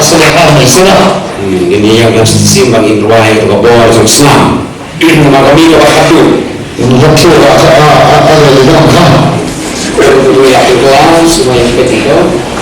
Sngewbha, sngewbha. Hmm, ngin ïa ka shisien ba ngin rwai ka bor jong u Snam. Namar ka mih kaba khatduh. Ngin ïa ka, ka, ka, ka, ka, ka, ka. Ka, ka, ka, ka, ka, ka, ka, ka, ka.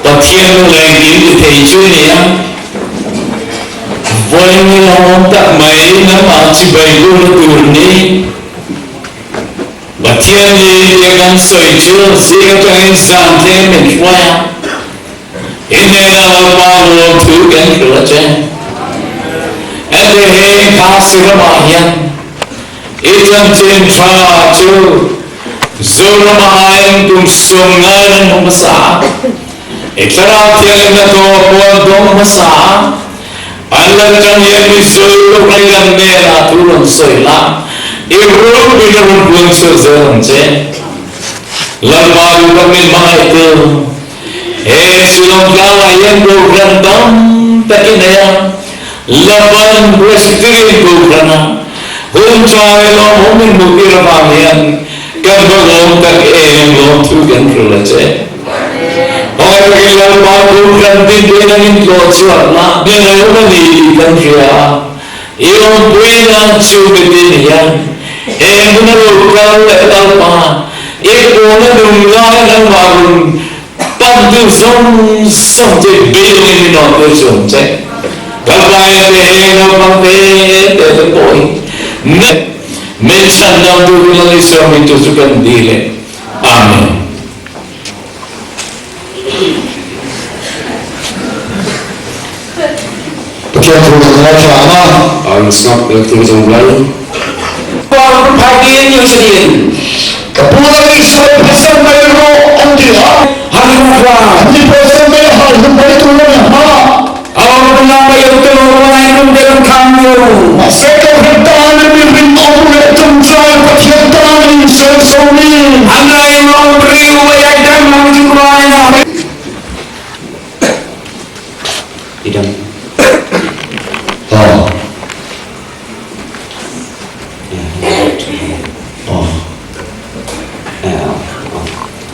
Pathian, u Blei jong ngi, ngi thei shuh ïa me. Voi ngi long ong tak mai namar chibai dur dur ni. Pathian, ngi ïa kan soi shuh, shisha ka jong ngi san te men chwa. Ine na la pa lo tu kan kla chen. Ate he ka sura ma hian. Itan chin tra chu. Zora mahain kum sum ngai nang masa. Ikara tiang na to pon dong masa. An la kan yen mi soi lo kai kan me la tu lam soi la. I ru bi na rum buang soi zora che. La ba ru kan min mahai tu. He Sri Lanka la ïeng program tam takin ïa. Laban Presbyterian program. Hum chai lo hum in mukir ba mian. Kan ba long tak e long thu kan kru la che. Oi ki lo ba program din ke na in lo chuat la. Ni na ni kan ria. Ïong pui na chu ke tin hian. Eng na ro kal le tal pa. Ik ko na dung la na ma run. Pan tu zong zong te be ni no tu zong te. Ka pai te he no pan te te te boy. Ne. Men chan dam tu ni la ni zong ni tu su kan di le. Amen. Pathian thu ka la cha ma. Amen. Sngap le thu jong Blai. Pang phaidien ïa shadien. Ka pula ni sa phasan bai ro ong di ha. Hallelujah. Ni phasan bai ha, ni bai tu lo ni ha. Amen. Ba ïa u tymmen u Blei kum dei ban kham ïa u. Ba seh ka hynta ne mi ring ong leh jong Trai Pathian ta ni seh soni. Hynrei ma u briew ba ïaid dang ha ka jingkhuslai na. Idam. Oh. Oh.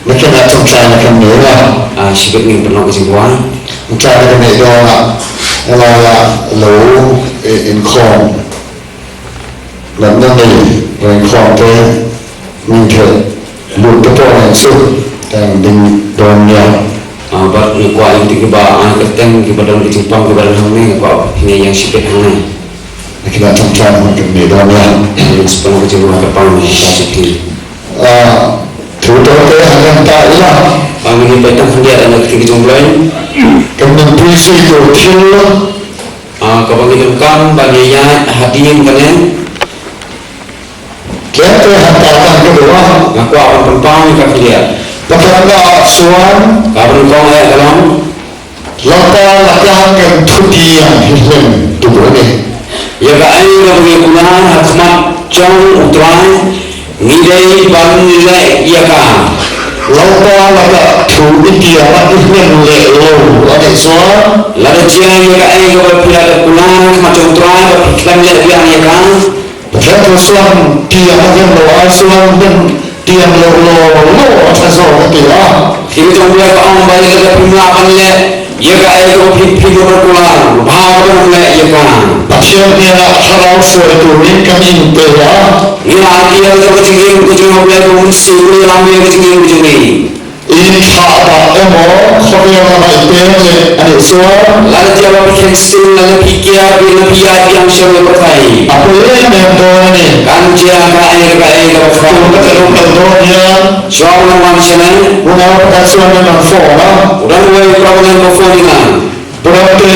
Na kane ka jingkhuslai na kane ka. Ah, shibit ngin pynlong ka jingkhuslai. Khuslai na kane ka dei na. Ela la lo in khon. Lam na ni in khon te ngin te lut te pon suk tang ding don nia. Ah, bad ngi kwah ïa kito kiba ai kyrteng kiba don ka jingpang kiba don hangne ngi kwah phin ïa ïeng shibit hangne. Ngi la thang thang man kan ne don ïa. Ngi span ka jingwa ka pang ngi ta siti. Ah, tu tu te hangan ta ila. Pang ngi pai tang khyndiat ana kti ki jong Blei. Kan nang pui sui ko thil. Ah, kaba ngi donkam ba ngi ïa hadien kane. Kete hata kan kedua. Nga kwah ban pynpaw ïa ka khyndiat. Pakan da suan. Ka ban kong eh dalam. Lata lata kan thuti ïa hi hlem tu bro ne. Ïa kaei kaba ngi kular ha khmat jong U Trai ngi dei ban leh ïa ka. Lata lata thuti ïa hi hlem leh lo. Lada jia ïa kaei kaba phi la kular ha khmat jong U Trai ba phi khlem leh biang ïa ka. Phi la suan tiang ïa lo ai suan tiang lo lo lo. Ata so ka tiang. Ki jong Blei ka ong ba ïa ka phim lah ban leh ïa kaei kaba phim phim ban kular, bha ban leh ïa ka. Pathian ïa la kharau soi tu ring ka ning te ïa. Ïa la ki ïa ka jingim ka jong Blei ka ong si ïa la me ka jingim ka jong ngi. In kha ba emo khover la bai te le ani soi. La ïa ba phi khen sting la phi kia phi la phi ïa phi ang shem le pathai. Apo ye me do ni. Kan jia kaei kaei ka pathai. Tu ka te lo ka do ïa. Shong na wan shane. Una pa ka suan na phone na. Udan wei problem mo phone na. Problem te.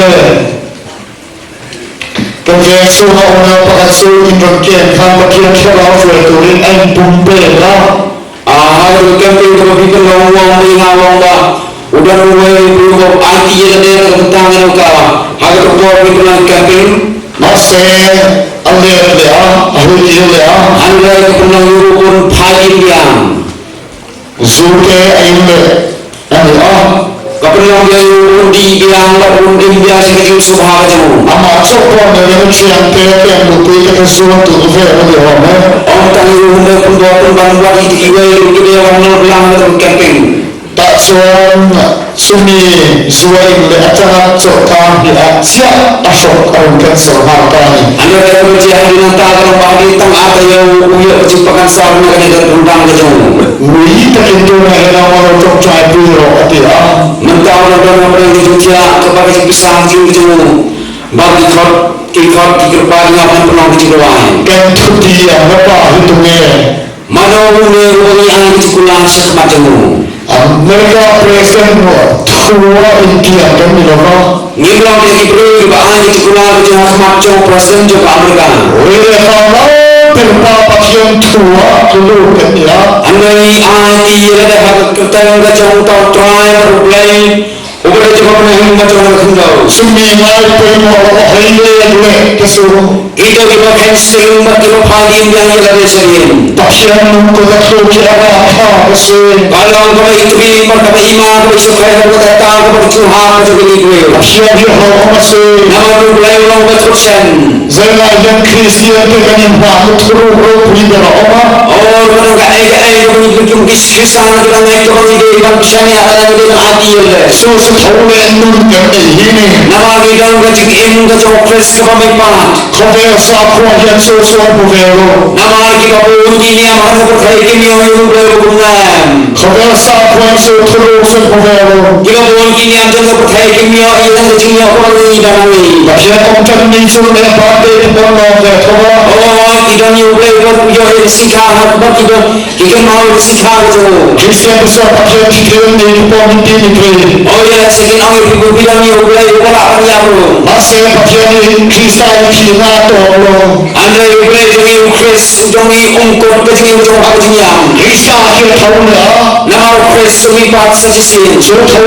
Ka veng shu ha una pa ka shu in ron ken khan Pathian khia lau shu tu rin ain pum pe na. Ah, ha ka camping ka bi ka long wang mi nga long ba. Udan wei bu ko aunty ye ne ka tang ne ka. Ha ka por bi ka camping. Ma se a le le a, a hu ye le a. An le ka pun long yu pun phai in yang. Zu te ain le. Ani ah. Ka pynlong biang u, u dih biang bad u dim biang sha ka jingsngewbha ka jong u. Ama chok pon ne ne chiang te te lu pui te ka zu tu tu fe ne de hom ne. Ong tang u ne pynbor pynban wat ïa kiwei ruh ki dei wan nol blang ne ka camping. Ta chuan sumi zuain le a chang a chok ka hi a chia a shok a rung kan so ha ta ni. Ani ka ko chia ni na ta ka long ba ni tang a ta yo u yo ji pakan sa na ka ni ka rung dang ka jong u. Ui, takin tu na hena wa ro tok chai pu ro ati a. Mynta wa don wa don ki jong kia, ka ba ki jong pisang jong ki jong. Ba ki khot, ki khot, ki kyrpad nga ban pynlong ki jong wai. Kan thuti ya, nga pa hi tu nge. Mano u ne u ngi ai ki jong kular sa khmat jong u. America President wa, thua India kan ni lo ka. Ngim long ïa ki briew kiba ai ki jingkular ki jong ha khmat jong President jong ka America. Ri re ka la pyrta Pathian thua ki lut ka nia. Hynrei ai ki ïa lade ha ka kyrteng ka jong uta u Trai uba U Blei uba dei jong ka pynïaid ka jong ka khyndew. Sumi ngai pynmong ha ïing leh leh ka sur. Kito kiba khein sting bad kiba phai dien biang ïa lade sha dien. Pathian kum ka khlok ki ara ha ka sing. Ka long kaba i kmie bad kaba i ma kaba i sngewkmen kaba i kata kaba i sngewhar ka jong kane ka briew. Pathian ïa hok ha ka sing. Namar U Blei u long uba thut shen. Zai nga ïa Khristan te ka nim ha ka thuru ro phi da ra oma. Or ka dang kaei kaei kaba ngi pynjur ki Khristan ka dang ngai kaba ngi dei ban pynshaniah ka dang ngi dei ban aiti ïa lade. So sa thaw le nun ka dei hi ni. Namar ngi don ka jingim ka jong U Khrist kaba mei pat. Khawver sa khawver hian so so khawver lo. Namar kiba bun ki niam ha ka pyrthei kim ïoh ïa U Blei uba kumne. Khawver sa khawver so thuru so khawver lo. Kiba bun ki niam jong ka pyrthei kim ïoh ïa ka jingïoh kaba ngi dang ngi. Pathian ong tang ni so ne ba te ki don lo ka thoba. O ki don ïa U Blei uba ïoh ïa ka sikha ha kaba ki don. Ki kynmaw ïa ka sikha ka jong u. Khristan ba sa Pathian ki kren ne ki pom ki ni kren. O ïa sa kin ong ïa phi ba phi dang ïa U Blei uba lah ban ïap ruh. Ba sa Pathian ïa Khristan ki na to lo. Hynrei U Blei jong ngi U Khrist u jong ngi um kut ka jingim jong u ha ka jingïap. Khristan ki thaw Namar u Khrist u mihpat sa shisien. Jong u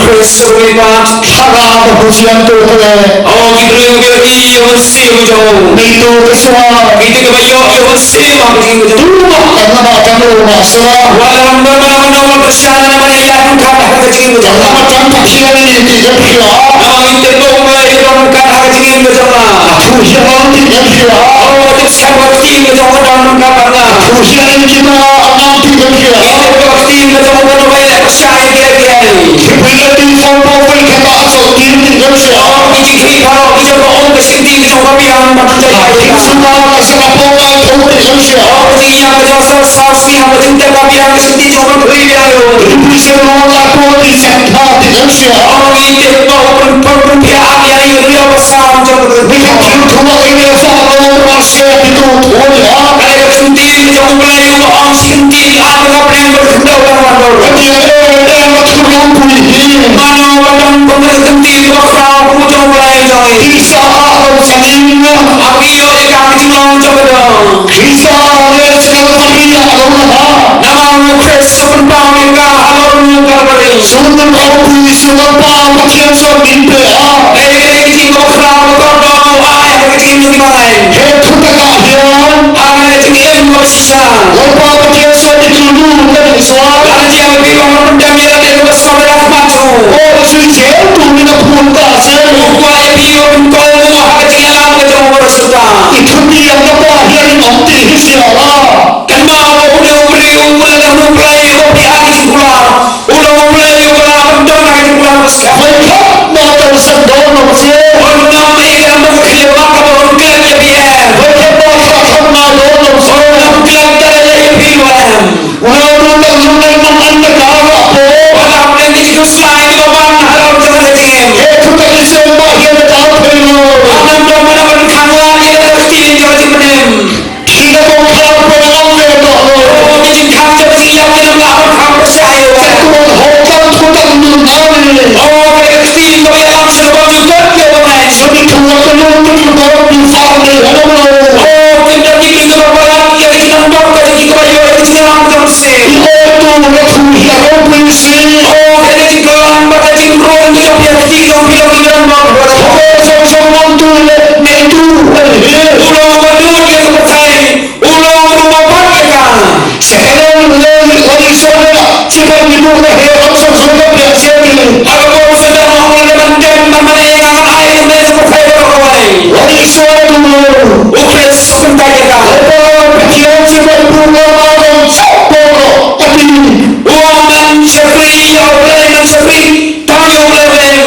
Khrist u mihpat. Thara ba hu sian tu te. O ki briew ki ïohi ïa u mynsiem jong u. Ngi tu te swa. Ki te kiba ïoh ïa u mynsiem ha ka jingim jong u. Tu ba kan na ba kan u ma swa. Wat la ban ban ban ban ban kyrshan na ban ïa kan kat ha ka jingim jong u. Kan na ba kan ka khian ni ki jong u. Namar ngi tip ba u Blei u don kat ha ka jingim jong u. Thu hiar ti jong u. O, ka jingsiang ka ktien ka jong u ka don ryngkat bad nga. Thu hiar ki ma anam ti jong u. Ka ktien ka jong u ka don ba ïa ka shai ki ki. Ki phi la ti phong phong phi ka ba so ti ti jong u. O, ki jingkhih baroh ki jong ka ong ka shynti ka jong ka biang ba ka jai. Ki suba ka sa ka phong ka phong ti jong u. O, ki jingïap ka jong sa sa sni ha ka jingtep ka biang ka shynti jong ka khri biang. Ki phi sa ka phong ka phong ti jong ka ti jong u. O, ngi tip ba u pyn pyn pyn pia ap ïa ri ri ba sa jong ka. Ngi tip ba u pyn pyn pia ap ïa ri ri ba sa jong ka. Ka dei ka jingtip jong U Blei uba ong shisien ki ap ka plan ba khyndew ban wan. Ka dei ka dei ka jingtip jong U Blei. Mano ba dang pynlong ka jingtip ba khraw kum jong U Blei jong ngi. Ki sa ap ka jingtip. Ap ïa ka jinglong jong ka dong. Ki sa ap ka jingtip ba khraw kum jong U Blei. Namar U Khrist u pynpaw ïa ka halor u Kalbari. Sngewthuh ba U Khrist u pynpaw ïa ka jingim jong u. Dei ka jingim ba khraw ba kordor u ai ha ka jingim jong u. Hei, thut ka hiar. Ha ka jingim ba shisha. Lypa ba thiang sha ki kyllu ka jong sha. Lada jia ba phi wan pyndem ïa lade kaba sngewbha ha khmat jong u. O, shu jia tu mi na phun ta sha. U kwah ïa phi ban kohnguh ha ka jingïalam ka jong u baroh shuh ta. I thut ïa ka ba hiar i ong ti hi sha la. Kynmaw ba u dei u briew u la dang u Blei uba phi ai ka jingkular. U long U Blei uba la pyndonkam ïa ka jingkular ba siat. Hooid, ma tang sa don nong se. Un ym ïa ka dang ka khlieh mat kaba un klet ïa phi em. Hooid, ma tang sa don nong se. Un ym klet ka ïa phi em. U long u tang long nong an ta ka ra po. Ba la pyndonkam ïa ka jingkular ba ban ha ka jong ka jingim. Hei, tu ka jingim ba hiar ka ta phi lo. Ba nang don ba nang ban khang la ïa ka ktien jong ka jingpynim. Ki la bok kham pynlong ne to lo. O, ki jingkhang jong ki ïa ki la bok kham pynshai. Te tu hok kan tu tang nun na ni. O, ka ktien ka ïalam sha ka bok ju kan ïa ka ngai. Sa ki tu la ka nun tu ki bok ju far ne ha lo. O, ki da ki ki ka bok ïa ki nang bok ka ki ka bok ïa ki nang bok se. O, tu la tu ïa ka pynsi. O, ka ki ka lam ba ka jingrong ki ka ïa ki ki long ki long ki nang bok. O, sa sa mon tu le ne tu. U long ba tu ïa ka pynshai. U long ruh ba pat ïa ka. Sa ka long lei lei sha ka, sha ka ngi buh ka he ram song song ka biang sha ki. Ha ka por sha ka long lei ban tem ban ban ïa ka ban ai ka mei sha ka phai ba ka wai. Lei sha ka long. U Khrist sha kumta ïa ka. Haba Pathian sha ka buh ka ma long sha ka por ka ti. U ong ngan shakri ïa U Blei, ngan shakri tang ïa U Blei.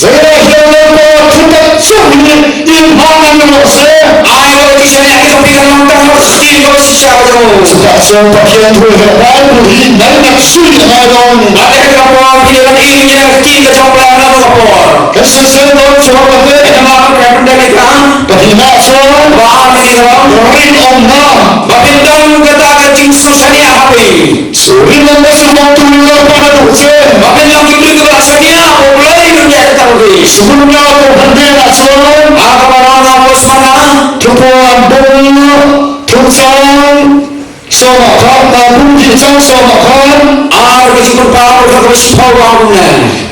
Zara hiar na pa thutak suk ni in ha na ni mo se. Ai wa ki shane ki jong phi kan long tang ha ki ko shisha ka jong. Suka so pa kian thu he bai bu hi nai nak sui na ngai long. Ba te ka pa phi kan i ni na ki ka jong pla na ka por. Ka sa se don so pa te. Ina ma ka pun da ki ka. Ba hi na so. Ba ni ka. Rin om na. Ba phi don ka ta ka jing so shane ha phi. Surin nang ba sumang tu ila pa na duk se. Ba pynlong ki briew kiba la shaniah, U Blei un ïaid tang ki. Surin nang ba pynbeit na surin. Ha kaba rong na bos mana. Thupon bung, thupsang, soma khan, na bung ki sang soma khan. Ar ka jingpynpaw ka kaba shiphaw ba bung ne.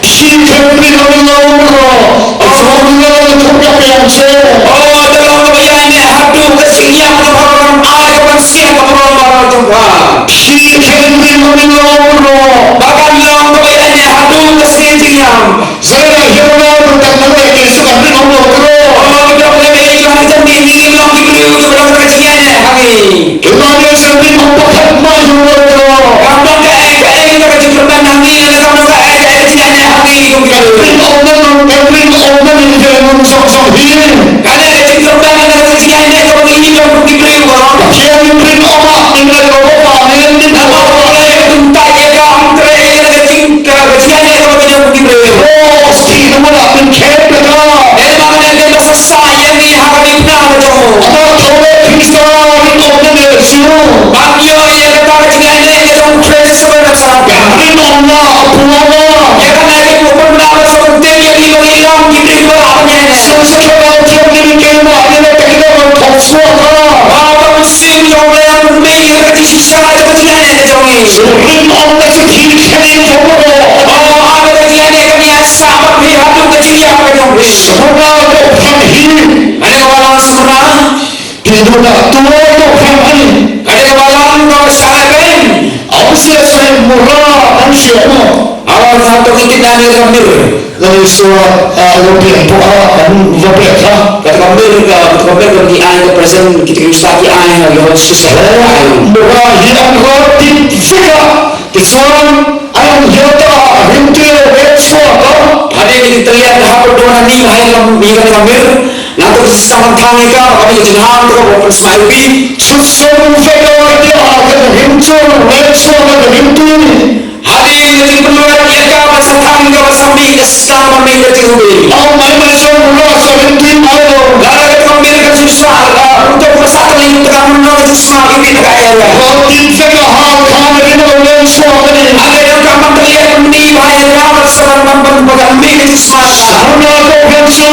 Shi khyndiat ong ïa u mro. Ong ïa u mro, ong ïa u mro. O, da long kaba ïaineh haduh ka jingïap kaba ram ai kaba siang kaba ram ba ram jong pha. Shi khyndiat ong ïa u mro. Ba kan long kaba ïaineh haduh ka sngi jingïap. Sa ïa u mro ruh kan long ïa ki sa kan ong ïa u mro. O, da long kaba ïaineh haduh ka sngi jingïap long ki briew kiba don ka jingïaineh ha ngi. Ki la dei sa ring hok pakat ma ïa u mro. Kam don kaei kaei kaba jingkyrmen ha ngi, kam don kaei kaei ka jingïaineh ha ngi kum ki briew. Ring hok na ring hok na ring hok na ring hok song song hi. Ka dei ka jingkyrmen ka dei ka jingïaineh kaba ngi don kum ki briew ba. Ki ring hok ma ring hok ma ring hok ma ring hok. Namar ba ka dei ka jingïaineh kaba ngi don kum ki briew. Oh, ski na ma la ring hok na. Dei ba ka dei ka sa ïa ngi ha ka dei pynah ka jong u. Aba thok Khrist ring hok na ne Jisu. Ban ïoh ïa kata ka jingïaineh ka jong u Khrist sha ka nang sah. Ring hok na, ap hok na. Ïa kane ka jingpynbna ba sa pynthik ïa ngi ba ngi long ki briew ba la ban ïaineh. Sa sa ka ba thiang ngi ki ba ïa kata ka ba thok shuwa ka. Ba ka mynsiem jong u Blei un mih ïa ka Shisha jong ka jingïaineh ka jong ngi. Rim ong ka jingkit khyndiat jong u. Oh, ha ka jingïaineh ka jong ngi, sah bad phi haduh ka jingïap ka jong phi. Sngewbha to phan hi. Kane ka balang sngewbha. Phi duh na tuo to phan hi. Kane ka balang ka shah lehbeiñ. Ong shisha sngewbha, ong shisha mo. Awa, ka to ki kit na ni ka mir. Lane shuwa, ah, lo pek pok, ah, kan lo pek ha. Kata ka mir ka, kata ka mir ka ki ai ka present, kita ki ustad ki ai ha, ki hot shisha. Buka hi an ko tip fika. Ki suan, an yota, rintu, wek shuwa ka. Hadien ki talian ha ko dona ni, hai ka, ni ka mir. Nangta ki sa man thang ïa ka, ka jingham ka ba pyn smai u bi. Shu shu fika ka dia, ka rintu, wek shuwa ka rintu. Hadien ka jingpynlong ïa ka ba sa thang ka ba sa mih ka sdang ba mih ka jingmih. Au mai mai jong u la sa rintu mai lo. Lada ka jong mih ka jingshisha, ah, uto ka sa tali ka mynno ka jingshisha ki mih ka ïa ïa. Ko tin se ka ha ka na rin o len shuwa ka ni. Hadien ka man tali ïa ka mih ba ïa ka ba sa ban ban ban ba ka mih ka jingshisha. Sa na ko kan su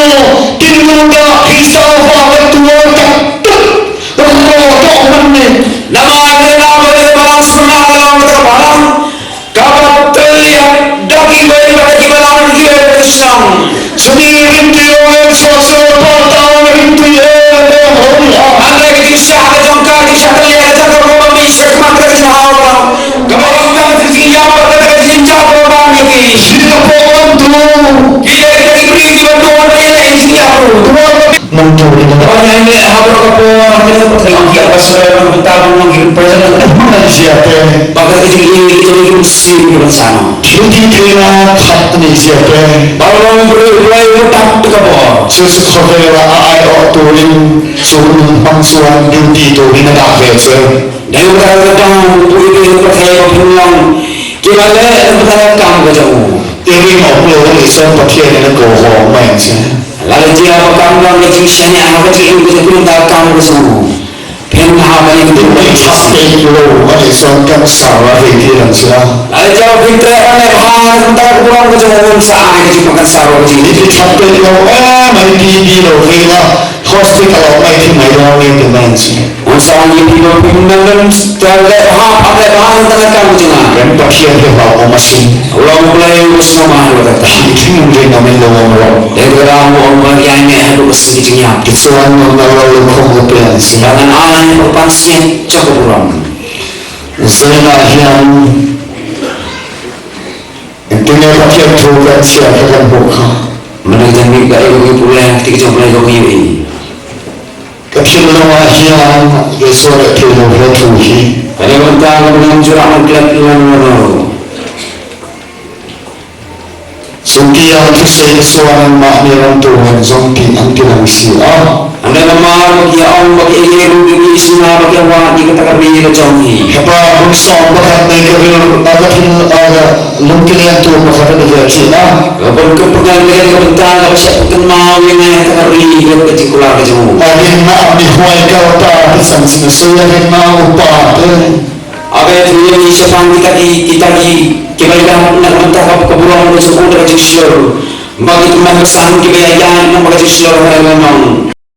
tin lu da Krista ba ka tuwa tak tak. Ro to man ni. Namar ka na ba ka balang suna ka long ka balang. Kaba tyrliang da kiwei pat kiba lam kiwei pat ki shnong. Sngewbha ïa ki ong ïa ki sngewbha ïa ki ong ïa ki. Hynrei ka jingshah ka jong ka, jingshah tyrliang ka jong ka ruh ba mih sha khmat ka jinghaw ka. Kaba ïa ka jingïap ka jingïap ka ban ïa ki. Ki dei kita ki briew kiba don ïa ki jingïap ruh. Nang tu ni. Ba ïa ne ha ba ka por ha ne ka por ka ïa ba sa ba ta ba nang ki pa jana. Ba ka jingïap ka jingïap si ki ban sa no. Ki ti na khat ni sia pe. Ba long briew briew ba tap ka bor. Su su khover la a ai o to rin su rin hong suan duty to rin na ka fe se. Dei ba ka dang bu i be ka thai ba pynlong. Ki ba le ka thai kam ka jong u. Te rin o plo ni so pa thie ni ko ho mai se. La le jia ba kam long ka jingshaniah ha ka jingim ka jingim da kam ka jong u. Phin ha ba ïa ka jingim. Peit lo ba ni son kan sa ba hei ti ran sila. Ai jao phin treh ba ne ba ha kan ta ka burom ka jong un sa ai ka jingpynkan sa ba ka jingim. Phin treh peit lo, eh, mai ti ti lo phin la hospital lo mai ti mai lo mai ti mai si. Un sa ngi ti lo phin nang nang ta le ba ha ba le ba ha kan ta ka kam jong nga. Kan pa phi ha ba ko masin. Long play u sngewbha lo kata. Phin ring na min lo lo. Dei ba ram u ong ba ïa ne haduh ka sngi ki jingïap. Ki shuwa ngan ïa la lum khong ka pliang sih. Ba ngan ai ka pansngiat jong ka burom. Zaina Hiang. Ynda nga ka thiang thu kan sia ka kan bok ha. Mynta ka jingmih ka ïoh ki pule ki jong pule ko ki ïoh. Ka thiang long Hiang, ka shuwa ka thiang long ha thu hi. Ka dei mynta ka bynta jurang man klet ki wan wan wan. Sngewthuh ïa ka seng shuwa nang ma ne wan tu wan jong ti ang ti nang si ah. Ande namar ba ki ong ba ki ïa ru ki sngewthuh ba ki wan ki kata ka ri ka jong hi. Haba hung song ba ka ne ka ri ba ka tin ba ka lum ki ne tu ba ka ne ka ti ah. Ka ban ka pyngan ne ka bynta ka ba sha pynmaw ïa ne ka ri ka jingkular ka jong u. Ade na ni huai ka ta ki san sngewthuh ïa ne na u pa te. Aba ïathuh ïa ngi shaphang kita ki, kita ki, kiba ïaid na ka bynta ka burom ka jong u da ka jingshlur. Ba ki tymmen basan kiba ïaid na ka bynta ka jingshlur ha ka nong.